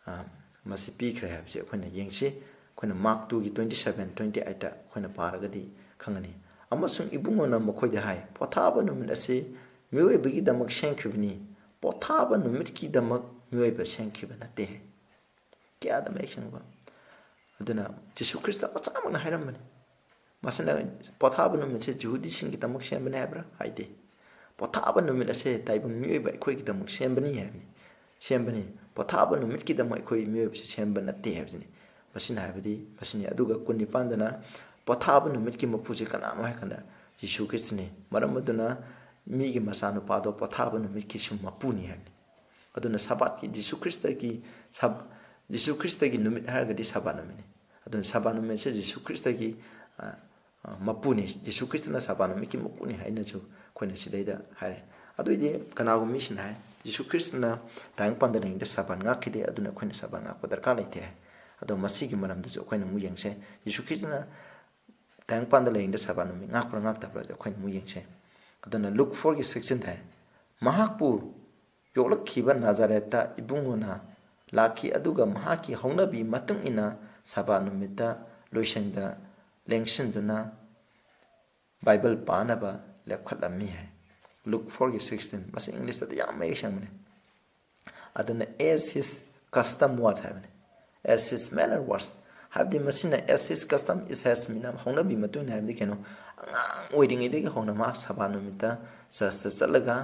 ꯑ, ꯃꯁꯤ ꯄꯤꯈ꯭ꯔꯦ ꯍꯥꯏꯕꯁꯤ ꯑꯩꯈꯣꯏꯅ ꯌꯦꯡꯁꯤ꯫ ꯑꯩꯈꯣꯏꯅ Mark twoꯒꯤ twenty seven, twenty eightꯇ ꯑꯩꯈꯣꯏꯅ ꯄꯥꯔꯒꯗꯤ ꯈꯪꯒꯅꯤ꯫ "ꯑꯃꯁꯨꯡ ꯏꯕꯨꯡꯉꯣꯅ ꯃꯈꯣꯏꯗ ꯍꯥꯏ, ꯄꯣꯊꯥꯕ ꯅꯨꯃꯤꯠ ꯑꯁꯤ ꯃꯤꯑꯣꯏꯕꯒꯤꯗꯃꯛ ꯁꯦꯝꯈꯤꯕꯅꯤ, ꯄꯣꯊꯥꯕ ꯅꯨꯃꯤꯠꯀꯤꯗꯃꯛ ꯃꯤꯑꯣꯏꯕ ꯁꯦꯝꯈꯤꯕ ꯅꯠꯇꯦ" ꯍꯥꯏ꯫ ꯀꯌꯥꯗ ꯃꯌꯦꯛ ꯁꯦꯡꯕ! ꯑꯗꯨꯅ ꯖꯤꯁꯨ ꯈ꯭ꯔꯤꯁꯇ ꯃꯁꯥꯃꯛꯅ ꯍꯥꯏꯔꯝꯕꯅꯤ, ꯃꯁꯤꯅ ꯄꯣꯊꯥꯕ ꯅꯨꯃꯤꯠꯁꯦ ꯖꯤꯍꯨꯗꯤꯁꯤꯡꯒꯤꯗꯃꯛ ꯁꯦꯝꯕꯅꯤ ꯍꯥꯏꯕ꯭ꯔꯥ? ꯍꯥꯏꯗꯦ꯫ ꯄꯣꯊꯥꯕ ꯅꯨꯃꯤꯠ ꯑꯁꯦ ꯇꯥꯏꯕꯪ ꯃꯤꯑꯣꯏꯕ ꯑꯩꯈꯣꯏꯒꯤꯗꯃꯛ ꯁꯦꯝꯕꯅꯤ ꯍꯥꯏꯕꯅꯤ꯫ ꯁꯦꯝꯕꯅꯤ꯫ ꯄꯣꯊꯥꯕ ꯅꯨꯃꯤꯠꯀꯤꯗꯃꯛ ꯑꯩꯈꯣꯏ ꯃꯤꯑꯣꯏꯕꯁꯦ ꯁꯦꯝꯕ ꯅꯠꯇꯦ ꯍꯥꯏꯕꯁꯤꯅꯤ꯫ ꯃꯁꯤꯅ ꯍꯥꯏꯕꯗꯤ ꯃꯁꯤꯅꯤ꯫ ꯑꯗꯨꯒ ꯀꯨꯟꯅꯤꯄꯥꯟꯗꯅ ꯄꯣꯊꯥꯕ ꯅꯨꯃꯤꯠꯀꯤ ꯃꯄꯨꯁꯦ ꯀꯅꯥꯅꯣ ꯍꯥꯏ ꯀꯥꯟꯗ ꯖꯤꯁꯨ ꯈ꯭ꯔꯤꯁꯇꯅꯤ꯫ ꯃꯔꯝ ꯑꯗꯨꯅ ꯃꯤꯒꯤ ꯃꯆꯥꯅꯨꯄꯥꯗꯣ ꯄꯣꯊꯥꯕ ꯅꯨꯃꯤꯠꯀꯤꯁꯨ ꯃꯄꯨꯅꯤ ꯍꯥꯏꯕꯅꯤ꯫ ꯑꯗꯨꯅ ꯁꯕꯥꯠꯀꯤ, ꯖꯤꯁꯨ ꯈ꯭ꯔꯤꯁꯇꯒꯤ ꯁꯕ-, ꯖꯤꯁꯨ ꯈ꯭ꯔꯤꯁꯇꯒꯤ ꯅꯨꯃꯤꯠ ꯍꯥꯏꯔꯒꯗꯤ ꯁꯕꯥꯠ ꯅꯨꯃꯤꯠꯅꯤ꯫ ꯑꯗꯨꯅ ꯁꯕꯥꯠ ꯅꯨꯃꯤꯠꯁꯦ ꯖꯤꯁꯨ ꯈ꯭ꯔꯤꯁꯇꯒꯤ, ꯑ, ꯑ, ꯃꯄꯨꯅꯤ, ꯖꯤꯁꯨ ꯈ꯭ꯔꯤꯁꯇꯅ ꯁꯕꯥꯠ ꯅꯨꯃꯤꯠꯀꯤ ꯃꯄꯨꯅꯤ ꯍꯥꯏꯅꯁꯨ ꯑꯩꯈꯣꯏꯅ ꯁꯤꯗꯩꯗ ꯍꯥꯏꯔꯦ꯫ ꯑꯗꯨꯏꯗꯤ ꯀꯅꯥꯒꯨꯝꯕ ꯃꯤꯁꯤꯡꯅ ꯍꯥꯏ, "ꯖꯤꯁꯨ ꯈ꯭ꯔꯤꯁꯇꯅ ꯇꯥꯏꯕꯪꯄꯥꯟꯗ ꯂꯩꯔꯤꯉꯩꯗ ꯁꯕꯥꯠ ꯉꯥꯛꯈꯤꯗꯦ, ꯑꯗꯨꯅ ꯑꯩꯈꯣꯏꯅ ꯁꯕꯥꯠ ꯉꯥꯛꯄ ꯗꯔꯀꯥꯔ ꯂꯩꯇꯦ" ꯍꯥꯏ꯫ ꯑꯗꯣ ꯃꯁꯤꯒꯤ ꯃꯔꯝꯗꯁꯨ ꯑꯩꯈꯣꯏꯅ ꯑꯃꯨꯛ ꯌꯦꯡꯁꯦ꯫ ꯖꯤꯁꯨ ꯈ꯭ꯔꯤꯁꯇꯅ ꯇꯥꯏꯕꯪꯄꯥꯟꯗ ꯂꯩꯔꯤꯉꯩꯗ ꯁꯕꯥꯠ ꯅꯨꯃꯤꯠ ꯉꯥꯛꯄ꯭ꯔꯥ ꯉꯥꯛꯇꯕ꯭ꯔꯥ ꯑꯩꯈꯣꯏꯅ ꯑꯃꯨꯛ ꯌꯦꯡꯁꯦ꯫ ꯑꯗꯨꯅ ꯂꯨꯛ ꯐꯣꯔꯒꯤ ꯁꯤꯛꯁꯇꯤꯟꯗ ꯍꯥꯏ, "ꯃꯍꯥꯛꯄꯨ ꯌꯣꯛꯂꯛꯈꯤꯕ ꯅꯥꯖꯥꯔꯦꯠꯇ ꯏꯕꯨꯡꯉꯣꯅ ꯂꯥꯛꯈꯤ, ꯑꯗꯨꯒ ꯃꯍꯥꯛꯀꯤ ꯍꯧꯅꯕꯤ ꯃꯇꯨꯡ ꯏꯟꯅ ꯁꯕꯥꯠ ꯅꯨꯃꯤꯠꯇ ꯂꯣꯏꯁꯪꯗ ꯂꯦꯡꯁꯤꯟꯗꯨꯅ ꯕꯥꯏꯕꯜ ꯄꯥꯅꯕ ꯂꯦꯞꯈꯠꯂꯝꯃꯤ" ꯍꯥꯏ꯫ ꯂꯨꯛ ꯐꯣꯔꯒꯤ ꯁꯤꯛꯁꯇꯤꯟ꯫ ꯃꯁꯤ ꯏꯪꯂꯤꯁꯇꯗꯤ ꯌꯥꯝ ꯃꯌꯦꯛ ꯁꯦꯡꯕꯅꯤ꯫ ꯑꯗꯨꯅ "as his custom was" ꯍꯥꯏꯕꯅꯤ꯫ "As his manner was" ꯍꯥꯏꯕꯗꯤ ꯃꯁꯤꯅ "as his custom is" ꯍꯥꯏꯁꯤꯅ ꯍꯧꯅꯕꯤ ꯃꯇꯨꯡ ꯏꯟꯅ ꯍꯥꯏꯕꯗꯤ ꯀꯩꯅꯣ? ꯑꯉꯥꯡ ꯑꯣꯏꯔꯤꯉꯩꯗꯒꯤ ꯍꯧꯅ ꯃꯍꯥꯛ ꯁꯕꯥꯠ ꯅꯨꯃꯤꯠꯇ ꯆꯔꯆꯇ ꯆꯠꯂꯒ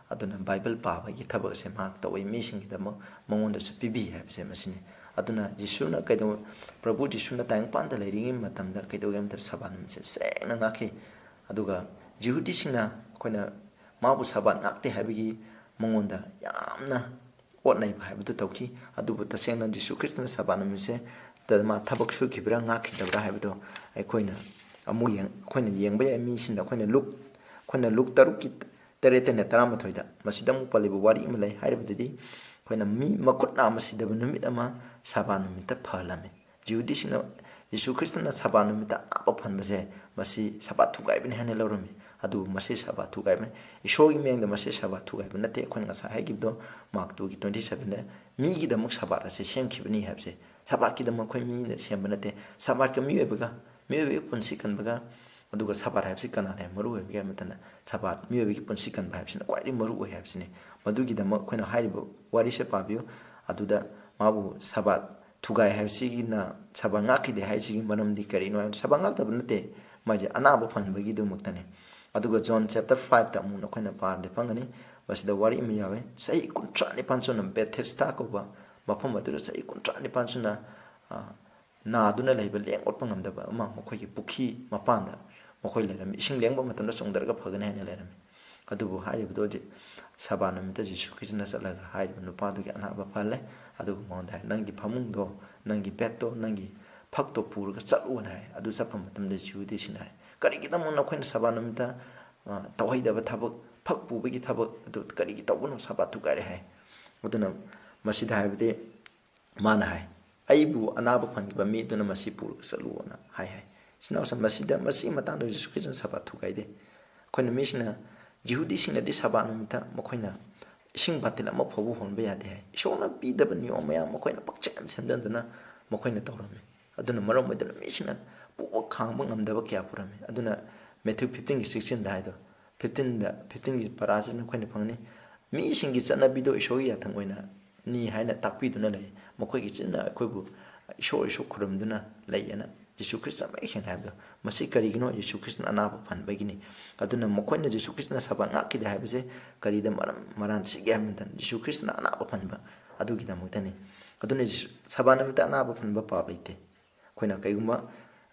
ꯑꯗꯨꯅ ꯕꯥꯏꯕꯜ ꯄꯥꯕꯒꯤ ꯊꯕꯛ ꯑꯁꯦ ꯃꯍꯥꯛ ꯇꯧꯏ, ꯃꯤꯁꯤꯡꯒꯤꯗꯃꯛ ꯃꯉꯣꯟꯗꯁꯨ ꯄꯤꯕꯤ ꯍꯥꯏꯕꯁꯦ ꯃꯁꯤꯅꯤ꯫ ꯑꯗꯨꯅ ꯖꯤꯁꯨꯅ ꯀꯩꯗꯧ-, ꯄ꯭ꯔꯚꯨ ꯖꯤꯁꯨꯅ ꯇꯥꯏꯕꯪꯄꯥꯟꯗ ꯂꯩꯔꯤꯉꯩ ꯃꯇꯝꯗ ꯀꯩꯗꯧꯒꯦ ꯍꯥꯏꯕ ꯃꯇꯝꯗ ꯁꯕꯥꯠ ꯅꯨꯃꯤꯠꯁꯦ ꯁꯦꯡꯅ ꯉꯥꯛꯈꯤ꯫ ꯑꯗꯨꯒ ꯖꯤꯍꯨꯗꯤꯁꯤꯡꯅ ꯑꯩꯈꯣꯏꯅ ꯃꯥꯕꯨ ꯁꯕꯥꯠ ꯉꯥꯛꯇꯦ ꯍꯥꯏꯕꯒꯤ ꯃꯉꯣꯟꯗ ꯌꯥꯝꯅ ꯑꯣꯠꯅꯩꯕ ꯍꯥꯏꯕꯗꯨ ꯇꯧꯈꯤ꯫ ꯑꯗꯨꯕꯨ ꯇꯁꯦꯡꯅ ꯖꯤꯁꯨ ꯈ꯭ꯔꯤꯁꯇꯅ ꯁꯕꯥꯠ ꯅꯨꯃꯤꯠꯁꯦ ꯇ-, ꯃꯥ ꯊꯕꯛ ꯁꯨꯈꯤꯕ꯭ꯔꯥ ꯉꯥꯛꯈꯤꯗꯕ꯭ꯔꯥ ꯍꯥꯏꯕꯗꯣ ꯑꯩꯈꯣꯏꯅ ꯑꯃꯨꯛ ꯌꯦꯡ-, ꯑꯩꯈꯣꯏꯅ ꯌꯦꯡꯕ ꯌꯥꯏ꯫ ꯃꯤꯁꯤꯡꯗ ꯑꯩꯈꯣꯏꯅ ꯂꯨꯛ, ꯑꯩꯈꯣꯏꯅ ꯂꯨꯛ ꯇꯔꯨꯛꯀꯤ ꯇꯔꯦꯠꯇꯩꯅ ꯇꯔꯥꯃꯥꯊꯣꯏꯗ ꯃꯁꯤꯗ ꯑꯃꯨꯛ ꯄꯜꯂꯤꯕ ꯋꯥꯔꯤ ꯑꯃ ꯂꯩ꯫ ꯍꯥꯏꯔꯤꯕꯗꯨꯗꯤ ꯑꯩꯈꯣꯏꯅ ꯃꯤ ꯃꯈꯨꯠ ꯅꯥꯝꯃ ꯁꯤꯗꯕ ꯅꯨꯃꯤꯠ ꯑꯃ ꯁꯕꯥꯠ ꯅꯨꯃꯤꯠꯇ ꯐꯍꯜꯂꯝꯃꯤ꯫ ꯖꯤꯍꯨꯗꯤꯁꯤꯡꯅ ꯖꯤꯁꯨ ꯈ꯭ꯔꯤꯁꯇꯅ ꯁꯕꯥꯠ ꯅꯨꯃꯤꯠꯇ ꯑꯅꯥꯕ ꯐꯍꯟꯕꯁꯦ ꯃꯁꯤ ꯁꯕꯥꯠ ꯊꯨꯒꯥꯏꯕꯅꯤ ꯍꯥꯏꯅ ꯂꯧꯔꯝꯃꯤ꯫ ꯑꯗꯨꯕꯨ ꯃꯁꯤ ꯁꯕꯥꯠ ꯊꯨꯒꯥꯏꯕꯅꯤ꯫ ꯏꯁꯣꯔꯒꯤ ꯃꯤꯠꯌꯦꯡꯗ ꯃꯁꯤ ꯁꯕꯥꯠ ꯊꯨꯒꯥꯏꯕ ꯅꯠꯇꯦ꯫ ꯑꯩꯈꯣꯏꯅ ꯉꯁꯥꯏ ꯍꯥꯏꯈꯤꯕꯗꯣ, ꯃꯥꯔꯛ ꯇꯨꯒꯤ ꯇ꯭ꯋꯦꯟꯇꯤ ꯁꯚꯦꯟꯗ ꯃꯤꯒꯤꯗꯃꯛ ꯁꯕꯥꯠ ꯑꯁꯤ ꯁꯦꯝꯈꯤꯕꯅꯤ ꯍꯥꯏꯕꯁꯦ꯫ ꯁꯕꯥꯠꯀꯤꯗꯃꯛ ꯑꯩꯈꯣꯏ ꯃꯤꯅ ꯁꯦꯝꯕ ꯅꯠꯇꯦ꯫ ꯁꯕꯥꯠꯀ ꯃꯤꯑꯣꯏꯕꯒ, ꯃꯤꯑꯣꯏꯕꯒꯤ ꯄꯨꯟꯁꯤ ꯀꯟꯕꯒ, ꯑꯗꯨꯒ ꯁꯕꯥꯠ ꯍꯥꯏꯕꯁꯤ ꯀꯅꯥꯅ ꯍꯦꯟꯅ ꯃꯔꯨ ꯑꯣꯏꯕꯒꯦ ꯍꯥꯏꯕ ꯃꯇꯝꯗ, ꯁꯕꯥꯠ ꯃꯤꯑꯣꯏꯕꯒꯤ ꯄꯨꯟꯁꯤ ꯀꯟꯕ ꯍꯥꯏꯕꯁꯤꯅ ꯈ꯭ꯋꯥꯏꯗꯒꯤ ꯃꯔꯨ ꯑꯣꯏ ꯍꯥꯏꯕꯁꯤꯅꯤ꯫ ꯃꯗꯨꯒꯤꯗꯃꯛ ꯑꯩꯈꯣꯏꯅ ꯍꯥꯏꯔꯤꯕ ꯋꯥꯔꯤꯁꯦ ꯄꯥꯕꯤꯌꯨ꯫ ꯑꯗꯨꯗ ꯃꯥꯕꯨ ꯁꯕꯥꯠ ꯊꯨꯒꯥꯏ ꯍꯥꯏꯕꯁꯤꯒꯤꯅ, ꯁꯕꯥꯠ ꯉꯥꯛꯈꯤꯗꯦ ꯍꯥꯏꯁꯤꯒꯤ ꯃꯔꯝꯗꯤ ꯀꯔꯤꯅꯣ ꯍꯥꯏꯕꯗ, ꯁꯕꯥꯠ ꯉꯥꯛꯇꯕ ꯅꯠꯇꯦ, ꯃꯥꯁꯦ ꯑꯅꯥꯕ ꯐꯍꯟꯕꯒꯤꯗꯃꯛꯇꯅꯤ꯫ ꯑꯗꯨꯒ John chapter five ꯇ ꯑꯃꯨꯛ ꯅꯈꯣꯏꯅ ꯄꯥꯔꯗꯤ ꯐꯪꯒꯅꯤ, ꯃꯁꯤꯗ ꯋꯥꯔꯤ ꯑꯃ ꯌꯥꯎꯋꯦ꯫ ꯆꯍꯤ ꯀꯨꯟꯊ꯭ꯔꯥ ꯅꯤꯄꯥꯟ ꯁꯨꯅ ꯕꯦꯊꯦꯁꯗꯥ ꯀꯧꯕ ꯃꯐꯝ ꯑꯗꯨꯗ ꯆꯍꯤ ꯀꯨꯟꯊ꯭ꯔꯥ ꯅꯤꯄꯥꯟ ꯁꯨꯅ, ꯑ, ꯅꯥꯗꯨꯅ ꯂꯩꯕ, ꯂꯦꯡ ꯑꯣꯠꯄ ꯉꯝꯗꯕ ꯑꯃ ꯃꯈꯣꯏꯒꯤ ꯄꯨꯈ꯭ꯔꯤ ꯃꯄꯥꯟꯗ ꯃꯈꯣꯏ ꯂꯩꯔꯝꯃꯤ꯫ ꯏꯁꯤꯡ ꯂꯦꯡꯕ ꯃꯇꯝꯗ ꯆꯣꯡꯊꯔꯒ ꯐꯒꯅꯤ ꯍꯥꯏꯅ ꯂꯩꯔꯝꯃꯤ꯫ ꯑꯗꯨꯕꯨ ꯍꯥꯏꯔꯤꯕꯗꯣ ꯍꯧꯖꯤꯛ ꯁꯕꯥ ꯅꯨꯃꯤꯠꯇ ꯖꯤꯁꯨ ꯈ꯭ꯔꯤꯁꯇꯅ ꯆꯠꯂꯒ ꯍꯥꯏꯔꯤꯕ ꯅꯨꯄꯥꯗꯨꯒꯤ ꯑꯅꯥꯕ ꯐꯍꯜꯂꯦ꯫ ꯑꯗꯨꯒ ꯃꯉꯣꯟꯗ ꯍꯥꯏ, "ꯅꯪꯒꯤ ꯐꯃꯨꯡꯗꯣ, ꯅꯪꯒꯤ ꯕꯦꯗꯇꯣ, ꯅꯪꯒꯤ ꯐꯛꯇꯣ ꯄꯨꯔꯒ ꯆꯠꯂꯨꯅ" ꯍꯥꯏ꯫ ꯑꯗꯨ ꯆꯠꯄ ꯃꯇꯝꯗ ꯖꯤꯍꯨꯗꯤꯁꯤꯡꯅ ꯍꯥꯏ, "ꯀꯔꯤꯒꯤꯗꯃꯛ ꯅꯈꯣꯏꯅ ꯁꯕꯥ ꯅꯨꯃꯤꯠꯇ, ꯑ, ꯇꯧꯍꯩꯗꯕ ꯊꯕꯛ, ꯐꯛ ꯄꯨꯕꯒꯤ ꯊꯕꯛ ꯑꯗꯨ ꯀꯔꯤꯒꯤ ꯇꯧꯕꯅꯣ? ꯁꯕꯥ ꯊꯨꯒꯥꯏꯔꯦ" ꯍꯥꯏ꯫ ꯑꯗꯨꯅ ꯃꯁꯤꯗ ꯍꯥꯏꯕꯗꯤ ꯃꯥꯅ ꯍꯥꯏ, "ꯑꯩꯕꯨ ꯑꯅꯥꯕ ꯐꯍꯟꯈꯤꯕ ꯃꯤ ꯑꯗꯨꯅ ꯃꯁꯤ ꯄꯨꯔꯒ ꯆꯠꯂꯨꯅ" ꯍꯥꯏ ꯍꯥꯏ꯫ ꯏꯆꯤꯟ ꯏꯅꯥꯎꯁꯤꯡ, ꯃꯁꯤꯗ, ꯃꯁꯤꯒꯤ ꯃꯇꯥꯡꯗ ꯖꯤꯁꯨ ꯈ꯭ꯔꯤꯁꯇꯅ ꯁꯕꯥ ꯊꯨꯒꯥꯏꯗꯦ꯫ ꯑꯩꯈꯣꯏꯅ ꯃꯤꯁꯤꯡꯅ, ꯖꯤꯍꯨꯗꯤꯁꯤꯡꯅꯗꯤ ꯁꯕꯥ ꯅꯨꯃꯤꯠꯇ ꯃꯈꯣꯏꯅ ꯏꯁꯤꯡ ꯕꯥꯇꯤꯜ ꯑꯃ ꯐꯥꯎꯕ ꯍꯣꯟꯕ ꯌꯥꯗꯦ ꯍꯥꯏ꯫ ꯏꯁꯣꯔꯅ ꯄꯤꯗꯕ ꯅꯤꯌꯣꯝ ꯃꯌꯥꯝ ꯃꯈꯣꯏꯅ ꯄꯥꯛꯁꯦꯝ ꯁꯦꯝꯖꯤꯟꯗꯨꯅ ꯃꯈꯣꯏꯅ ꯇꯧꯔꯝꯃꯤ꯫ ꯑꯗꯨꯅ ꯃꯔꯝ ꯑꯣꯏꯗꯨꯅ ꯃꯤꯁꯤꯡꯅ ꯄꯨꯕ ꯈꯥꯡꯕ ꯉꯝꯗꯕ ꯀꯌꯥ ꯄꯨꯔꯝꯃꯤ꯫ ꯑꯗꯨꯅ Matthew fifteen ꯒꯤ sixteen ꯗ ꯍꯥꯏꯗꯣ, fifteen ꯗ, fifteen ꯒꯤ ꯄꯔꯥꯁꯤꯗ ꯑꯩꯈꯣꯏꯅ ꯐꯪꯅꯤ꯫ ꯃꯤꯁꯤꯡꯒꯤ ꯆꯠꯅꯕꯤꯗꯣ ꯏꯁꯣꯔꯒꯤ ꯌꯥꯊꯪ ꯑꯣꯏꯅ ꯅꯤ ꯍꯥꯏꯅ ꯇꯥꯛꯄꯤꯗꯨꯅ ꯂꯩ꯫ ꯃꯈꯣꯏꯒꯤ ꯆꯤꯟꯅ ꯑꯩꯈꯣꯏꯕꯨ ꯏꯁꯣꯔ, ꯏꯁꯣꯔ ꯈꯨꯔꯨꯝꯗꯨꯅ ꯂꯩ ꯍꯥꯏꯅ ꯖꯤꯁꯨ ꯈ꯭ꯔꯤꯁꯇ ꯃꯌꯦꯛ ꯁꯦꯡꯅ ꯍꯥꯏꯕꯗꯣ꯫ ꯃꯁꯤ ꯀꯔꯤꯒꯤꯅꯣ? ꯖꯤꯁꯨ ꯈ꯭ꯔꯤꯁꯇꯅ ꯑꯅꯥꯕ ꯐꯍꯟꯕꯒꯤꯅꯤ꯫ ꯑꯗꯨꯅ ꯃꯈꯣꯏꯅ ꯖꯤꯁꯨ ꯈ꯭ꯔꯤꯁꯇꯅ ꯁꯕꯥ ꯉꯥꯛꯈꯤꯗꯦ ꯍꯥꯏꯕꯁꯦ ꯀꯔꯤꯗ ꯃꯔꯝ, ꯃꯔꯥꯟ ꯁꯤꯒꯦ ꯍꯥꯏꯕ ꯃꯇꯝꯗ ꯖꯤꯁꯨ ꯈ꯭ꯔꯤꯁꯇꯅ ꯑꯅꯥꯕ ꯐꯍꯟꯕ ꯑꯗꯨꯒꯤꯗꯃꯛꯇꯅꯤ꯫ ꯑꯗꯨꯅ ꯖꯤꯁꯨ, ꯁꯕꯥ ꯅꯨꯃꯤꯠꯇ ꯑꯅꯥꯕ ꯐꯍꯟꯕ ꯄꯥꯞ ꯂꯩꯇꯦ꯫ ꯑꯩꯈꯣꯏꯅ ꯀꯩꯒꯨꯝꯕ